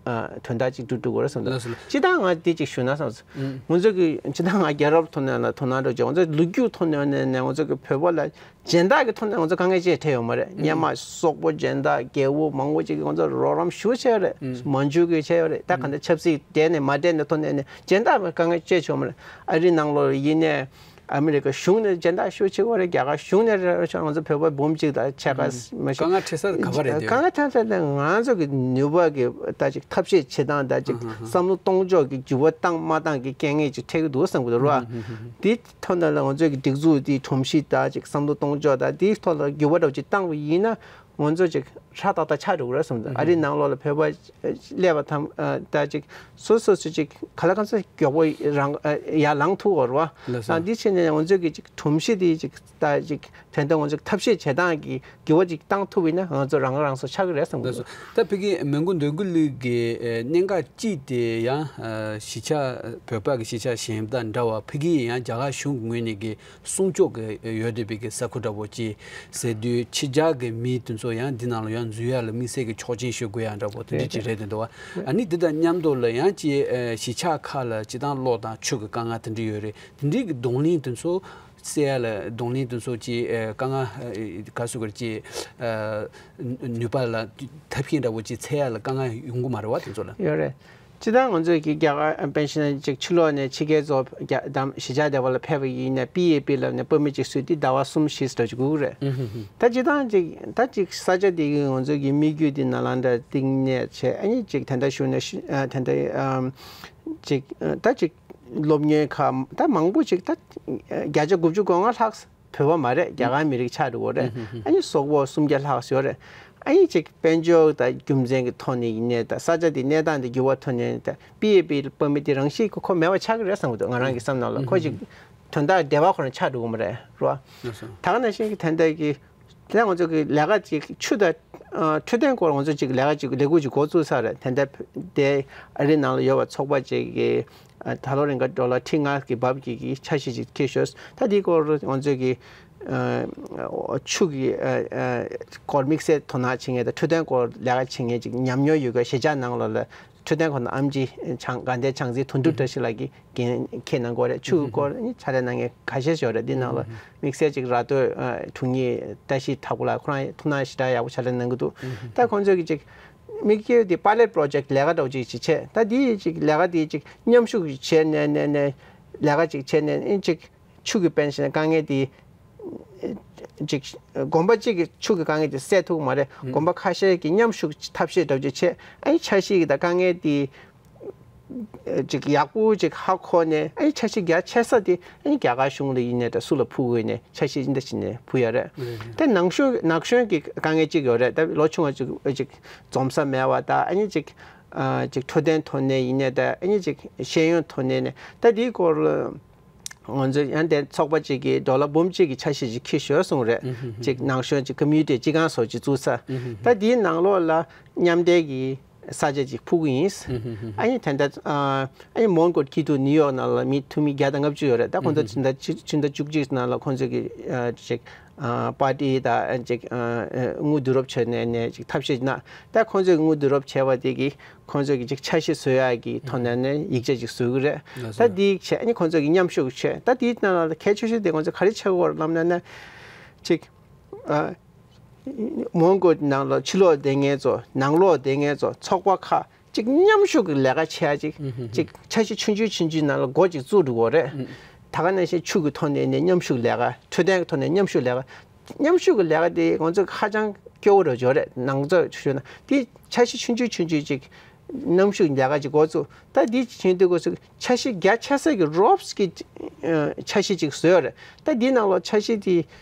ཨ་དོན་དག་ཅིག་འགྲུབ་འགྲོ་གི་རེད་བསམ་གྱི་འདུག། ལགས་སོ། སྤྱིར་བཏང་ང་འདི་ཅིག་ཞུ་ན་བསམ་སོང་། ཨུ། ང་ཚོ་གི་སྤྱིར་བཏང་ང་རྒྱལ་རབས་ཐོག་ནས་ལ་དོ་སྣང་འགྲོ་བྱས། ང་ཚོ་ལོ་རྒྱུས་ཐོག་ནས་ནས་ང་ཚོ་གི་བོད་པ་ལ་སྦྱིན་བདག་གི་ཐོག་ནས་ང་ཚོ་དཀའ་ངལ་ཅིག་འཕྲད་ཡོད་མ་རེད། སྔོན་མ་སོག་པོ་སྦྱིན་བདག་རྒྱལ་པོ་མང་པོ་ཅིག་གིས་ང་ཚོར་རོགས་རམ་ཞེ་པོ་བྱས་ཡོད་རེད། མང་ཆེ་གིས་བྱས་ཡོད་རེད། ད་གང་ལྟར་ཆབ་སྲིད་འབྲེལ་ནས་མ་འབྲེལ་ནས་ཐོག་ནས་ནས་སྦྱིན་བདག་དཀའ་ངལ་ཅིག་བྱུང་མ་རེད། ཨ་རིའི་ནང་ལོགས་ལ་ཡིན་ནའི་ཨ་མི་རི་ཀ་གཞུང་ནས་སྦྱིན་བདག་ཞེ་པོ་བྱེད་ཀྱི་ཡོད་རེད། རྒྱ་གར་གཞུང་ནས་རེད། ང་ཚོ་བོད་པ་འབུམ་གཅིག་དང་ཕྱེད་ཀ་མ་ཤེས། དཀའ་ངལ་འཕྲད་ས་ག་པར་རེད་དེ། དཀའ་ངལ་འཕྲད་ས་དེ་ང་ཚོ་གི་ནུས་པ་གི་ད་ཅིག་ཐབས་ཤེས་བྱེད་སྟངས་ད་ཅིག་བསམ་བློ་གཏོང་ཕྱོགས་ཀྱི་འགྱུར་བ་བཏང་མ་བཏང་གི་དཀའ་ངལ་ཅིག་འཕྲད་ཀྱི་འདུག་བསམ་གྱི་འདུག་ར། དེ་ཐོག་ནས་ལ་ང་ཚོས་ཀྱི་སྒྲིག་འཛུགས་དེའི་སྒྲོམ་གཞི་དང་ཅིག་བསམ་བློ་གཏོང་ཕྱོགས་དང་དེའི་ཐོག་ལ་འགྱུར་བ་འདྲ་པོ་ཅིག་བཏང་བ་ཡིན་ན་ང་ཚོ་ཅིག་ཧྲ་ཏག་ཏག་ཆགས་འགྲོ་གི་རེད་བསམ་གྱི། ཨ་རིའི་ནང་ལོགས་ལ་བོད་པ་སླེབས་པ་དང་ད་ཅིག་སོ་སོ་སོ་ཅིག་ག་ལ་གང་ཚ་མགྱོགས་པོ་རང་ཡར་ལངས་ཐུབ་པ་རེད་བ། ལགས་སོ། ཨ་འདི་བྱས་ནས་ང་ཚོས་ཀྱི་ཅིག་སྒྲོམ་གཞི་དེ་ཅིག་ད་ཅིག་དེ་འདྲ་ང་ཚོས་ཐབས་ཤེས་བྱེད་སྟངས་ཀྱི་འགྱུར་བ་ཅིག་བཏང་ཐུབ་པ་ཡིན་ན་ང་ཚོ་རང་ཁ་རང་གསོ་ཆགས་ཀྱི་རེད་བསམ་གྱི། ལགས་སོ། ད་ཕ་གི་མོན་གྷོ་འདོད་རྒུ་གླིང་གི་ཨེ་གནད་འགག་གཅིག་དེ་ཡང་ཨ་གཞིས་ཆགས་བོད་པ་གི་གཞིས་ཆགས་གཞན་དང་འདྲ་བ་ཕ་གི་ཡང་རྒྱ་གར་གཞུང་གི་ངོས་ནས་ཀྱི་སྲུང་སྐྱོབ་ཀྱི་ཡོད་བསྡད་པའི་གི་ས་ཁུལ་འདྲ་པོ་ཅིག་ཟེར་དུས་ཕྱི་རྒྱལ་གྱི་མི་དེ་ཚོ་ཡང་འདི་ནང་ལ་ཡང་འཛུལ་ཡག་ལ་དམིགས་བསལ་གྱི་ཆོག་མཆན་ཞུ་དགོས་ཡག་འདྲ་པོ་དེ་འདྲ་ཅིག་རེད་དེ་འདུག་བ། ཨ་ནི་འདི་དང་མཉམ་དུ་ལ་ཡང་ཅིག་ཨ་གཞིས་ཆགས་ཁག་ལ་སྤྱིར་བཏང་གློག་དང་ཆུ་གི་དཀའ་ངལ་དེ་འདྲ་ཡོད་རེད། དེ་འདྲའི་གི་གདོང་ལེན་དེ་ཚོ་སེལ་ཡག་ལ་གདོང་ལེན་དེ་ཚོ་ཅིག་ཨ་དཀའ་ངལ་ཨ་ག་ཟེར་དགོས་རེད། ཅིག་ཨ་ནུས་པ་ལ་ཐབས་ཤེས་འདྲ་པོ་ཅིག་འཚོལ་ཡག་ལ་དཀའ་ངལ་ཡོང་གི་མ་རེད་བ་དེ་ཚོ་ལ། ཡོད་རེད། སྤྱིར་བཏང་ང་ཚོས་ཀྱི་རྒྱ་གར་ཨ་དཔེར་ན་ཅིག་ཕྱི་ལོགས་ནས་ཕྱི་རྒྱལ་ཚོ་རྒྱ་དམ་གཞིས་ཆགས་དེ་བ་ལ་ཕེབས་པ་ཡིན་ན་པི་ཨེ་པི་ལབ་ནས་དཔེ་མི་ཅིག་བཟོས་ཏེ་ཟླ་བ་གསུམ་བཞི་ཙམ་ཅིག་འགོར་གི་རེད། ད་སྤྱིར་བཏང་ཅིག་ད་ཅིག་ས་ཆ་དེ་གི་ང་ཚོ་གི་དམིགས་ཡུལ་དེ་ནཱ་ལནྡཱ་བསྟི་གནས་བྱས། ཨ་ནི་ཅིག་དེ་འདྲ་ཞུ་ན་ཤི་ཨ་དེ་འདྲ་ཨམ་ཅིག་ཨ་ད་ཅིག་སློབ་གཉེར་ཁག་ད་མང་པོ་ཅིག་ད་བརྒྱ་ཆ་དགུ་བཅུ་གོ་ལྔ་ལྷག་བོད་པ་མ་རེད། རྒྱ་གར་མི་རིགས་ཆགས་འགྲོ་གི་རེད། ཨ་ནི་སོག་པོ་སུམ་བརྒྱ་ལྷག་ཡོད་རེད། ཨ་ནི་ཅིག་དཔལ་འབྱོར་དང་རྒྱུ་མཚན་གྱི་ཐོག་ནས་ཡིན་ནའི་ད་ས་ཆ་དེ་གནས་སྟངས་དེ་འགྱུར་བ་ཐོག་ནས་ད་པི་ཨེ་པི་དཔེ་མི་དེ་རང་བཞིན་གྱི་ཁོ་མེད་པ་ཆགས་ཀྱི་རེད་བསམ་གྱི་འདུག། ང་རང་གི་བསམ་ནང་ལ་ཁོ་ཅིག་དོན་དག་བདེ་བ་ཁོ་རང་ཆགས་འགྲོ་གི་མ་རེད་རོ། ད་ག་ནང་བཞིན་གྱི་དེ་འདྲ་གི་དེ་ང་ཚོ་གི་ལས་ཀ་ཅིག་ཆུ་དང་ཨ་འཕྲོད་བསྟེན་སྐོར་ང་ཚོ་ཅིག་ལས་ཀ་ཅིག་ལས་འགུལ་ཅིག་འགོ་བཙུགས་ཚར་རེད། དེ་འདྲ་དེ་ཨ་རིའི་ནང་ལ་ཡོད་པ་ཚོགས་པ་ཅིག་གིས་ཨ་ད་ལོ་རིང་ག་ཌོ་ལར་ཁྲི་ལྔ་གི་བབ་ཀྱི་གི་འཆར་གཞི་ཅིག་འཁྱེར་ཤོག། ད་དེའི་སྐོར་ང་ཚོ་གི་ཨ་ཆུ་གི་ཨ་ཨ་སྐོར་དམིགས་བསལ་དོ་སྣང་བྱེད་མཁན་དང་འཕྲོད་བསྟེན་སྐོར་ལས་ཀ་བྱེད་མཁན་ཅིག་ཉམས་མྱོང་ཡོད་མཁན་གཞིས་ཆགས་ནང་ལོགས་ལ་འཕྲོད་བསྟེན་སྐོར་ནང་ཨེམ་ཆི་བྱང་དགའ་ལྡན་བྱང་རྩེའི་དོན་གྲུབ་བཀྲ་ཤིས་ལགས་ཀྱིས་འགན་འཁྱེར་གནང་གི་ཡོད་རེད། ཆུ་གི་སྐོར་ནི་ཕྱག་ལས་གནང་མཁན་ཁ་ཤས་ཤིག་ཡོད་རེད། འདི་ནང་ལ་དམིགས་བསལ་ཅིག་ར་སྟོད་ཨ་དྲུང་ཡིག་བཀྲ་ཤིས་དྭགས་པོ་ལགས་ཁོ་རང་ཐུགས་སྣང་ཞེ་དྲག་ཡག་པོ་ཕྱག་ལས་གནང་གི་འདུག། ད་ཁོང་ཚོས་ཀྱི་ཅིག་དམིགས་ཡུལ་དེ་པ་ལེཊ་པོ་རོ་ཇེཀཊ་ལས་ཀ་འདྲ་པོ་ཅིག་ཅིག་བྱས། ད་དེ་ཅིག་ལས་ཀ་དེ་ཅིག་མཉམ་ཞུགས་ཅིག་བྱས་ནས་ནས་ནས་ལས་ཀ་ཅིག་བྱས་ནས་ཨེ་ཅིག་ཆུ་གི་དཔེར་ན་དཀའ་ངལ་དེ་ཅིག་དགོན་པ་གཅིག་གི་ཆུ་གི་དཀའ་ངལ་དེ་སེལ་ཐུབ་ཀྱི་མ་རེད། དགོན་པ་ཁ་ཤས་ཀྱིས་མཉམ་ཞུགས་ཐབས་ཤེས་འདྲ་པོ་ཅིག་བྱས། ཨེ་འཆར་གཞི་གི་ད་དཀའ་ངལ་དེ་ཅིག་ཡག་པོ་ཅིག་ཧ་གོ་ནས་ཨ་ནི་འཆར་གཞི་རྒྱ་ཆེ་ས་དེ་ཨ་ནི་རྒྱ་གར་གཞུང་ལ་ཡིན་ནའི་ད་སུ་ལ་ཕུལ་དགོས་ནས་འཆར་གཞི་འདི་འདྲ་བྱས་ནས་ཕུལ་ཡ་རེད། དེ་ནང་གཞུང་ནང་གཞུང་གི་དཀའ་ངལ་གཅིག་ཡོད་རེད། ད་ལོ་ཆུང་བ་ཅིག་ཅིག་འཛོམས་ས་མེད་པ་དང་ཨ་ནི་ཅིག་ཨ་ཅིག་འཕྲོད་བསྟེན་ཐོག་ནས་ཡིན་ནའི་ད་ཨ་ནི་ཅིག་ཤེས་ཡོན་ཐོག་ནས་ནས་ད་དེའི་སྐོར་ལ་ང་ཚོ་ཡང་དེ་ཚོགས་པ་ཅིག་གིས་ཌོ་ལར་འབུམ་གཅིག་གི་འཆར་གཞི་ཅིག་འཁྱེར་ཤོར་སོང་རེད། ཅིག་ནང་གཞུང་ཅིག་ཀོ་མིའུ་ནི་ཊི་སྤྱི་ཁང་སོགས་ཅིག་བཙུགས་ས། ད་དེའི་ནང་ལོགས་ལ་མཉམ་འབྲེལ་གྱི་ས་ཆ་ཅིག་ཕུལ་གྱི་ཡིན། ཨ་ནི་དེ་འདྲ་ཨ་ནི་མོན་གྷོ་སྐྱིད་སྡུག་ནིའུ་ཡོག་ནང་ལ་མི་ཐུག་མི་བརྒྱ་དང་ལྔ་བཅུ་ཡོད་རེད། ད་ཁོང་ཚོ་ཕྱི་ཟླ་ཕྱི་ཟླ་བཅུ་གཅིག་ནང་ལ་ཁོང་ཚོ་གི་ཅིག་པར་ཊི་དང་ཅིག་དངུལ་བསྡུ་རུབ་བྱས་ནས་ནས་ཅིག་ཐབས་ཤེས་གནང་། ད་ཁོང་ཚོས་དངུལ་བསྡུ་རུབ་བྱས་པ་དེ་གིས་ཁོང་ཚོ་གི་ཅིག་འཆར་གཞི་བཟོ་ཡག་གི་ཐོག་ནས་ནས་ཡིག་ཆ་ཅིག་བཟོ་གི་རེད། ད་དེ་བྱས་ཨ་ནི་ཁོང་ཚོ་གི་མཉམ་ཞུགས་བྱས། ད་དེའི་ནང་ལ་གལ་ཆེ་ཤོས་དེ་ཁོང་ཚོ་ག་རེ་བྱེད་དགོས་རེད་ལབ་ན་ནས་ཅིག་ཨ། མོན་གྷོ་ནང་ལ་ཕྱི་ལོགས་བསྡད་མཁན་ཚོ་ནང་ལོགས་བསྡད་མཁན་ཚོ་ཚོགས་པ་ཁག་ཅིག་མཉམ་ཞུགས་ཀྱི་ལས་ཀ་བྱེད་ཡ་ཅིག་ཅིག་འཆར་གཞི་ཆུང་ཆུང་ཆུང་ཆུང་ནང་ལ་འགོ་ཅིག་བཙུགས་འགྲོ་གི་རེད། ད་ག་ནང་བཞིན་ཆུ་གི་ཐོག་ནས་ནས་མཉམ་ཞུགས་ལས་ཀ། འཕྲོད་བསྟེན་གྱི་ཐོག་ནས་མཉམ་ཞུགས་ལས་ཀ། མཉམ་ཞུགས་ཀྱི་ལས་ཀ་དེ་ང་ཚོ་ཧ་ཅང་སྐྱོ་བོ་རུ་འཇོག་རེད། ནང་ཚོ་ཞུ་ན་དེ་འཆར་གཞི་ཆུང་ཆུང་ཆུང་ཆུང་ཅིག་མཉམ་ཞུགས་ལས་ཀ་ཅིག་འགོ་བཙུགས། ད་དེ་བྱེད་དུས་སྐབས་སུ་འཆར་གཞི་རྒྱ་ཆེ་ས་གི་རོབ་སི་ཀྱི་འཆར་གཞི་ཅིག་བཟོས་ཡོད་རེད། ད་དེའི་ནང་ལོགས་འཆར་གཞི་དེ་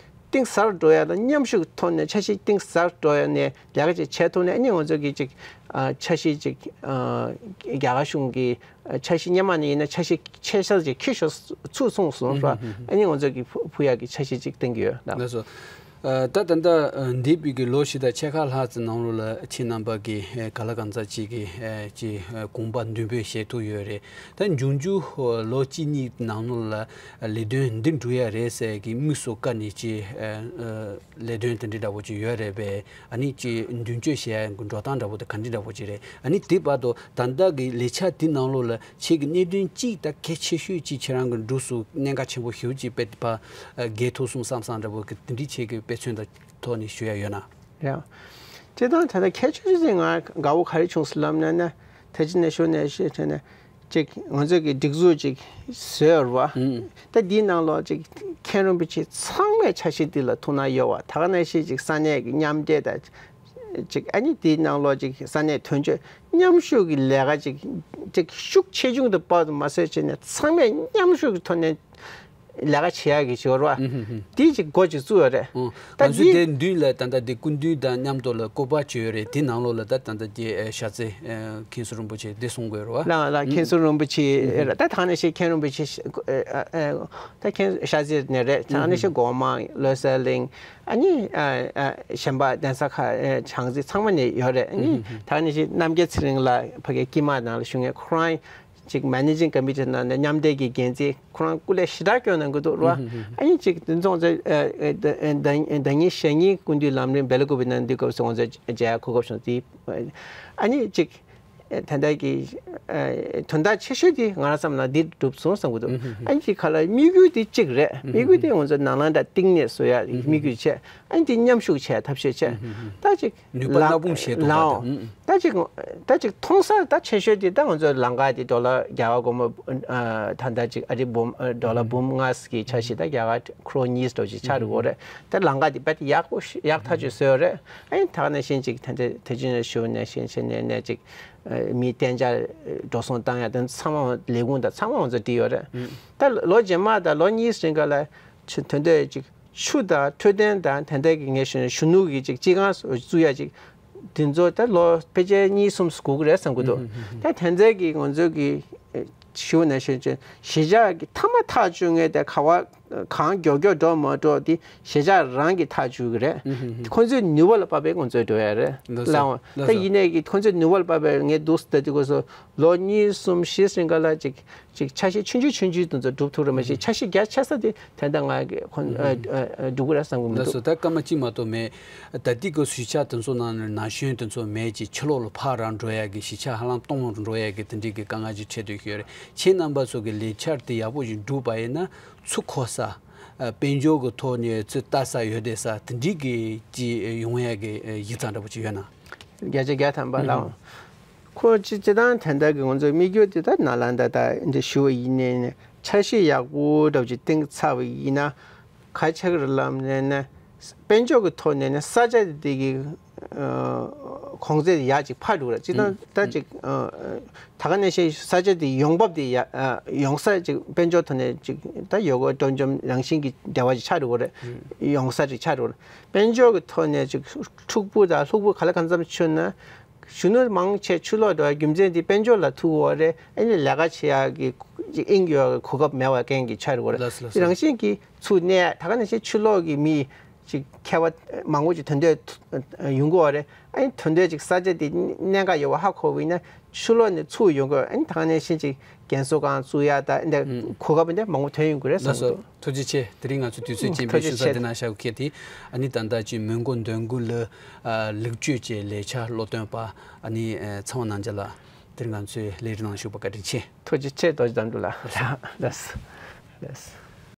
གཏིང་ཟབ་འགྲོ་ཡ་དང་མཉམ་ཞུགས་ཐོག་ནས་འཆར་གཞི་གཏིང་ཟབ་འགྲོ་ཡ་ནས་ལས་ཀ་ཅིག་བྱེད་ཐུབ་ནས་ཨ་ནི་ང་ཚོ་གི་ཅིག་འཆར་གཞི་ཅིག་རྒྱ་གར་གཞུང་གི་འཆར་གཞི་སྔོན་མ་ནས་ཡིན་ན་འཆར་གཞི་ཆེ་ཤོས་ཅིག་ཁྱེར་ཤོག་ཚུར་སོང་སོང་ར། ཨ་ནི་ང་ཚོ་གི་ཕུ་ཕུ་ཡ་གི་འཆར་གཞི་ཅིག་བཏིང་གི་ཡོད་ལགས། ལགས་སོ། ད་ད་ལྟ་འདས་པའི་གི་ལོ་བཞི་དང་ཕྱེད་ཀ་ལྷག་ཙམ་ནང་ལོགས་ལ་ཁྱེད་རྣམ་པ་གི་ག་ལ་གང་ཟག་ཅིག་གི་ཅིག་དགོངས་པ་འདུན་སྤེལ་བྱེད་ཐུབ་ཡོད་རེད། ད་འབྱུང་འགྱུར་ལོ་གཅིག་གཉིས་ནང་ལོགས་ལ་ལས་དོན་འདི་འགྲུབ་ཡ་རེད་ཟེར་གི་དམིགས་སུ་བཀར་ནས་ཅིག་ལས་དོན་དེ་འདྲ་འདྲ་པོ་ཅིག་ཡོད་རེད་པས། ཨ་ནི་ཅིག་མདུན་སྐྱོད་བྱེད་ཡ་འགྲོ་སྟངས་འདྲ་པོ་དེ་ག་འདྲ་འདྲ་པོ་ཅིག་རེད། ཨ་ནི་དེ་བར་དུ་ད་ལྟ་གི་ལས་འཆར་དེ་ནང་ལོགས་ལ་ཁྱེད་ཀྱི་གནད་དོན་གཅིག་ད་གལ་ཆེ་ཤོས་ཅིག་ཁྱེད་རང་གི་འབྲུག་སུ་གནད་འགག་ཆེན་པོ་ཞེ་པོ་ཅིག་དཔེ་ཕར་འགེལ་ཐུབ་སོང་བསམ་བསམ་འདྲ་པོ་གི་དེ་འདྲའི་ཁྱེད་ཀྱི་དཔེ་མཚོན་དང་ཐོག་ནས་ཞུ་ཡ་ཡོད་ན། ཡ། སྤྱིར་བཏང་ད་ལྟ་ཁྱད་ཆོས་ཅིག་ང་དགའ་བོ་ག་རེ་བྱུང་སོང་ལབ་ན་ན་ད་ཅི་ནས་ཞུ་ནས་ཤེས་བྱས་ནས་ཅིག་ང་ཚོས་ཀྱི་སྒྲིག་འཛུགས་ཅིག་བཟོས་ཡོད་རེད་བ། ད་འདིའི་ནང་ལོགས་ཅིག་མཁན་རིན་པོ་ཆེ་ཚང་མས་འཆར་གཞི་འདི་ལ་ཐུགས་སྣང་ཡོད་བ། ད་ག་ནང་བཞིན་ཅིག་ས་གནས་ཀྱི་མཉམ་འབྲེལ་དང་། ཅིག་ཨ་ནི་དེའི་ནང་ལོགས་ཅིག་ས་གནས་དོན་གཅོད་མཉམ་ཞུགས་ཀྱི་ལས་ཀ་ཅིག་ཅིག་ཤུགས་ཆེ་ཆུང་དུ་དཔག་ཏུ་མ་བཟོས་བྱས་ནས་ཚང་མས་མཉམ་ཞུགས་ཀྱི་ཐོག་ནས་ལས་ཀ་བྱེད་ཡག་གི་ཞོར་བ་དེ་ཅིག་འགོ་ཅིག་བཙུགས་ཡོད་རེད། ད་ང་ཚོས་དེ་དེ་མདུན་ལ་ད་ལྟ་དེ་སྐུ་མདུན་དང་མཉམ་དུ་ལ་སྐུ་པར་བྱས་ཡོད་རེད། དེ་ནང་ལོགས་ལ་ད་ད་ལྟ་དེ་ཞྭ་རྩེ་མཁན་ཟུར་རིན་པོ་ཆེ་དེ་གསུང་དགོས་རེད་བ། ལ་ལ་མཁན་ཟུར་རིན་པོ་ཆེ་རེད། ད་ད་ནས་ཤེས་མཁན་རིན་པོ་ཆེ་ད་མཁན་ཞྭ་རྩེ་ནས་རེད། ད་ནས་ཤེས་སྒོ་མང་བློ་གསལ་གླིང་། ཨ་ནི་གཞན་པ་གདན་ས་ཁག་བྱང་རྩེ་ཚང་མ་ནས་ཡོད་རེད། ཨ་ནི་ད་ནི་ཞིག་རྣམ་རྒྱལ་ཚེ་རིང་ལགས་ཕ་གི་དཀྱིལ་མ་ནང་ལ་བཞུགས་མཁན་ཁོ་རང་ཅིག་Managing Committee་ནང་ནས་མཉམ་འབྲེལ་གྱི་འགན་འཛིན་ཁོ་རང་སྐུ་ལས་ཞེ་དྲག་སྐྱོན་གནང་གི་འདུག་ར། ཨ་ནི་ཅིག་དེ་ཚོ་ཚོ་ཟླ་ཉིན་ཞག་ཉིན་སྐུ་མདུན་ལམ་རིམ་བེ་ལ་ཀུ་པའི་ནང་འདུག་སྐབས་སུ་ང་ཚོ་མཇལ་གོ་སྐབས་བྱུང་དེ། ཨ་ནི་ཅིག་ད་ལྟ་གི་དོན་དག་ཆེ་ཤོས་དེ་ང་རང་བསམ་ན་འདི་གྲུབ་སོང་བསམ་གི་འདུག་ཨ་ནི་ཅིག་ག་ལ་དམིགས་ཡུལ་དེ་གཅིག་རེད། དམིགས་ཡུལ་དེ་ང་ཚོ་ནང་ལ་འདྲ་གཏིང་ནས་བཟོ་ཡ་དམིགས་ཡུལ་བྱས། ཨ་ནི་དེ་མཉམ་ཞུགས་བྱས་ཐབས་ཤེས་བྱས། ད་ཅིག་ནུས་པ་སྣ་སྤུངས་བྱས་འདུག་ལའོ། པ་དང་། ད་ཅིག་ད་ཅིག་མཐོང་སར་ད་ཆེ་ཤོས་དེ་ད་ང་ཚོ་ལམ་ཁ་དེ་ཌོ་ལར་རྒྱ་གར་སྒོར་མོ་ད་ལྟ་ཅིག་ཨ་རི་འབུམ་ཌོ་ལར་འབུམ་ལྔ་གི་ཆ་ཤས་ད་རྒྱ་གར་ཁྲོ་གཉིས་ཙམ་ཅིག་ཆགས་འགྲོ་གི་རེད། ད་ལམ་ཁ་དེ་རྦད་ཡག་པོ་ཡག་ཐག་ཆོད་བཟོས་ཡོད་རེད། ཨ་ནི་ད་ག་ནང་བཞིན་ཅིག་ད་ལྟ་དེ་ཅི་ནས་ཞུ་ནས་བཞིན་བྱས་ནས་ནས་ཅིག་མི་གཏན་འཇགས་འགྲོ་སོང་བཏང་ཡ་དེ་ཚང་མ་ལས་ཁུངས་དང་ཚང་མ་ང་ཚོ་བྲིས་ཡོད་རེད། ད་ལོ་རྗེས་མ་དང་ལོ་གཉིས་རིང་ག་ལ་ཆུ་དོན་དུ་ཅིག་ཆུ་དང་འཕྲོད་བསྟེན་དང་དེ་འདྲ་གི་ངས་ཞུ་ན་གཞོན་ནུ་གི་ཅིག་སྤྱི་ཁང་བཙུགས་ཡ་ཅིག་དེ་ཚོ་ད་ལོ་ཕལ་ཆེར་གཉིས་གསུམ་སྒུག་གི་རེད་བསམ་གི་འདུག་ད་དེ་འདྲ་གི་ང་ཚོ་གི་ཞུ་ན་ཞུ་ཅན་གཞིས་ཆགས་ཀྱི་མཐའ་མ་ཐག་གཅོད་ངེས་དེ་ག་བ་གང་མགྱོགས་མགྱོགས་འགྲོ་མ་འགྲོ་དེ་གཞིས་ཆགས་རང་གི་ཐག་གཅོད་གི་རེད། ཁོ་ཚོའི་ནུས་པ་ལ་དཔག་པའི་ང་ཚོས་འགྲོ་ཡ་རེད། ལགས་སོ། ལའང་ད་ཡིན་ནའི་གི་ཁོ་ཚོའི་ནུས་པ་ལ་དཔག་པའི་ངས་འདུག་ཟེར་དུས་སྐབས་སུ་ལོ་གཉིས་གསུམ་བཞི་རིང་ག་ལ་ཅིག་ཅིག་འཆར་གཞི་ཆུང་ཆུང་ཆུང་ཆུང་དེ་ཚོ་སྒྲུབ་ཐུབ་རེད་མ་གཞི་འཆར་གཞི་རྒྱ་ཆེ་ས་དེ་ད་ལྟ་ང་གི་ཁོ་ཨ་ཨ་ཨ་སྒྲུབ་གི་རེད་བསམ་གི་མི་ལགས་སོ། འདུག་ད་སྐར་མ་གཅིག་མ་གཏོགས་མེད། ད་ལྟའི་གི་གཞིས་ཆགས་དེ་ཚོ་ནང་ནས་ན་གཞོན་དེ་ཚོ་མེད་ཅིག་ཕྱི་ལོགས་ལ་ཕར་རང་འགྲོ་ཡ་གི་གཞིས་ཆགས་ཧ་ལམ་སྟོང་འགྲོ་ཡ་གི་དེ་འདྲའི་གི་དཀའ་ངལ་ཅིག་འཕྲད་སྡོད་ཀྱི་ཡོད་རེད། ཁྱེད་རྣམ་པ་ཚོ་གི་ལས་འཆར་དེ་ཡག་པོ་ཞིག་འགྲུབ་པ་ཡིན་ན་ཚུར་འཁོར་ས། ཨ་དཔལ་འབྱོར་གི་ཐོག་ནས་ཚུར་ལྟ་ས་ཡོད་བསྡད་ས་དེ་འདྲའི་གི་ཅིག་ཡོང་ཡ་གི་ཨ་གཞི་རྩ་འདྲ་པོ་ཅིག་ཡོད་ན། བརྒྱ་ཆ་བརྒྱ་ཐམ་པ་ལའང་། ཁོ་སྤྱི་སྤྱི་བཏང་དེ་འདྲ་གི་ང་ཚོའི་དམིགས་ཡུལ་དེ་ད་ནཱ་ལནྡཱ་ད་འདི་ཞུ་བ་ཡིན་ནའི་ནས་འཆར་གཞི་ཡག་པོ་འདྲ་པོ་ཅིག་བཏིང་ཚར་བ་ཡིན་ན་ག་ཆགས་ཀྱི་རེད་ལབ་ནས་ནས་དཔལ་འབྱོར་གི་ཐོག་ནས་ནས་ས་ཆ་དེ་གི་གོང་ཚད་ཡག་ཅིག་འཕར་འགྲོ་གི་རེད། སྤྱི་བཏང་ད་ཅིག་ད་ག་ནང་བཞིན་ས་ཆ་དེ་ཡོང་འབབ་དེ་ཡ་ཡོང་ས་ཅིག་དཔལ་འབྱོར་ཐོག་ནས་ཅིག་ད་ཡོད་དགོས་སྤྲོ་འཆམ་རང་བཞིན་གྱི་འབྲེལ་བ་ཅིག་ཆགས་འགྲོ་གི་རེད། ཡོང་ས་ཅིག་ཆགས་འགྲོ་གི་རེད། དཔལ་འབྱོར་གི་ཐོག་ནས་ཅིག་འཁྲུག་པོ་དང་ལྷུག་པོ་ག་ལ་གང་འཚམ་ཆུ་ན། གཞོན་ནུ་མང་ཆེ་ཕྱི་ལོགས་འགྲོ་བའི་རྒྱུ་མཚན་དེ་དཔལ་འབྱོར་ལ་ཐུག་ཡོད་རེད། ཨ་ནི་ལས་ཀ་བྱེད་ཡག་གི་དབྱིངས་ཡོད་གོ་སྐབས་མེད་པའི་རྐྱེན་གྱིས་ཆགས་ཡོད་རེད། ལགས་སོ་ལགས་སོ། དེ་རང་བཞིན་གྱིས་ཚུར་གནས་ད་ག་ནང་བཞིན་ཕྱི་ལོགས་ཀྱི་མི་ཅིག་མཁས་པ་མང་པོ་ཅིག་ཐོན་ཐོན་ཡོང་གི་ཡོད་རེད། ཨ་ནི་ཐོན་ཐོན་ཅིག་ས་ཆ་དེ་གནད་འགག་ཡོད་པ་ཧ་གོ་བ་ཡིན་ན་ཕྱི་ལོགས་ནས་ཚུར་ཡོང་གི་ཡོད་རེད། ཨ་ནི་ད་ག་ནང་བཞིན་ཅིག་རྒན་གསོ་ཁང་བཙུགས་ཡ་ད་འདི་གོ་སྐབས་འདི་མང་པོ་ཐོན་ཡོང་གི་རེད་བསམ་གྱི་འདུག་ཐུགས་རྗེ་ཆེ། དེ་རིང་ང་ཚོ་དུས་ཚོད་ཅན་པའི་ཞུ་ས་འདི་ན་ཤག་ཁེ་དེ་ཨ་ནི་ད་ལྟ་ཅིག་མོན་གྷོ་འདོད་རྒུ་ལ་ལེགས་བཅོས་ཀྱི་ལས་འཆར་སློབ་སྟོན་པ་ཨ་ནི་ཚང་བ་རྣམ་རྒྱལ་ལགས་དེ་རིང་ང་ཚོའི་ལས་རིམ་ནང་ཞུགས་པ་བཀའ་དྲིན་ཆེ། ཐུགས་རྗེ་ཆེ། རྡོ་རྗེ་དམ་དྲུག་ལགས། ལགས་ལགས།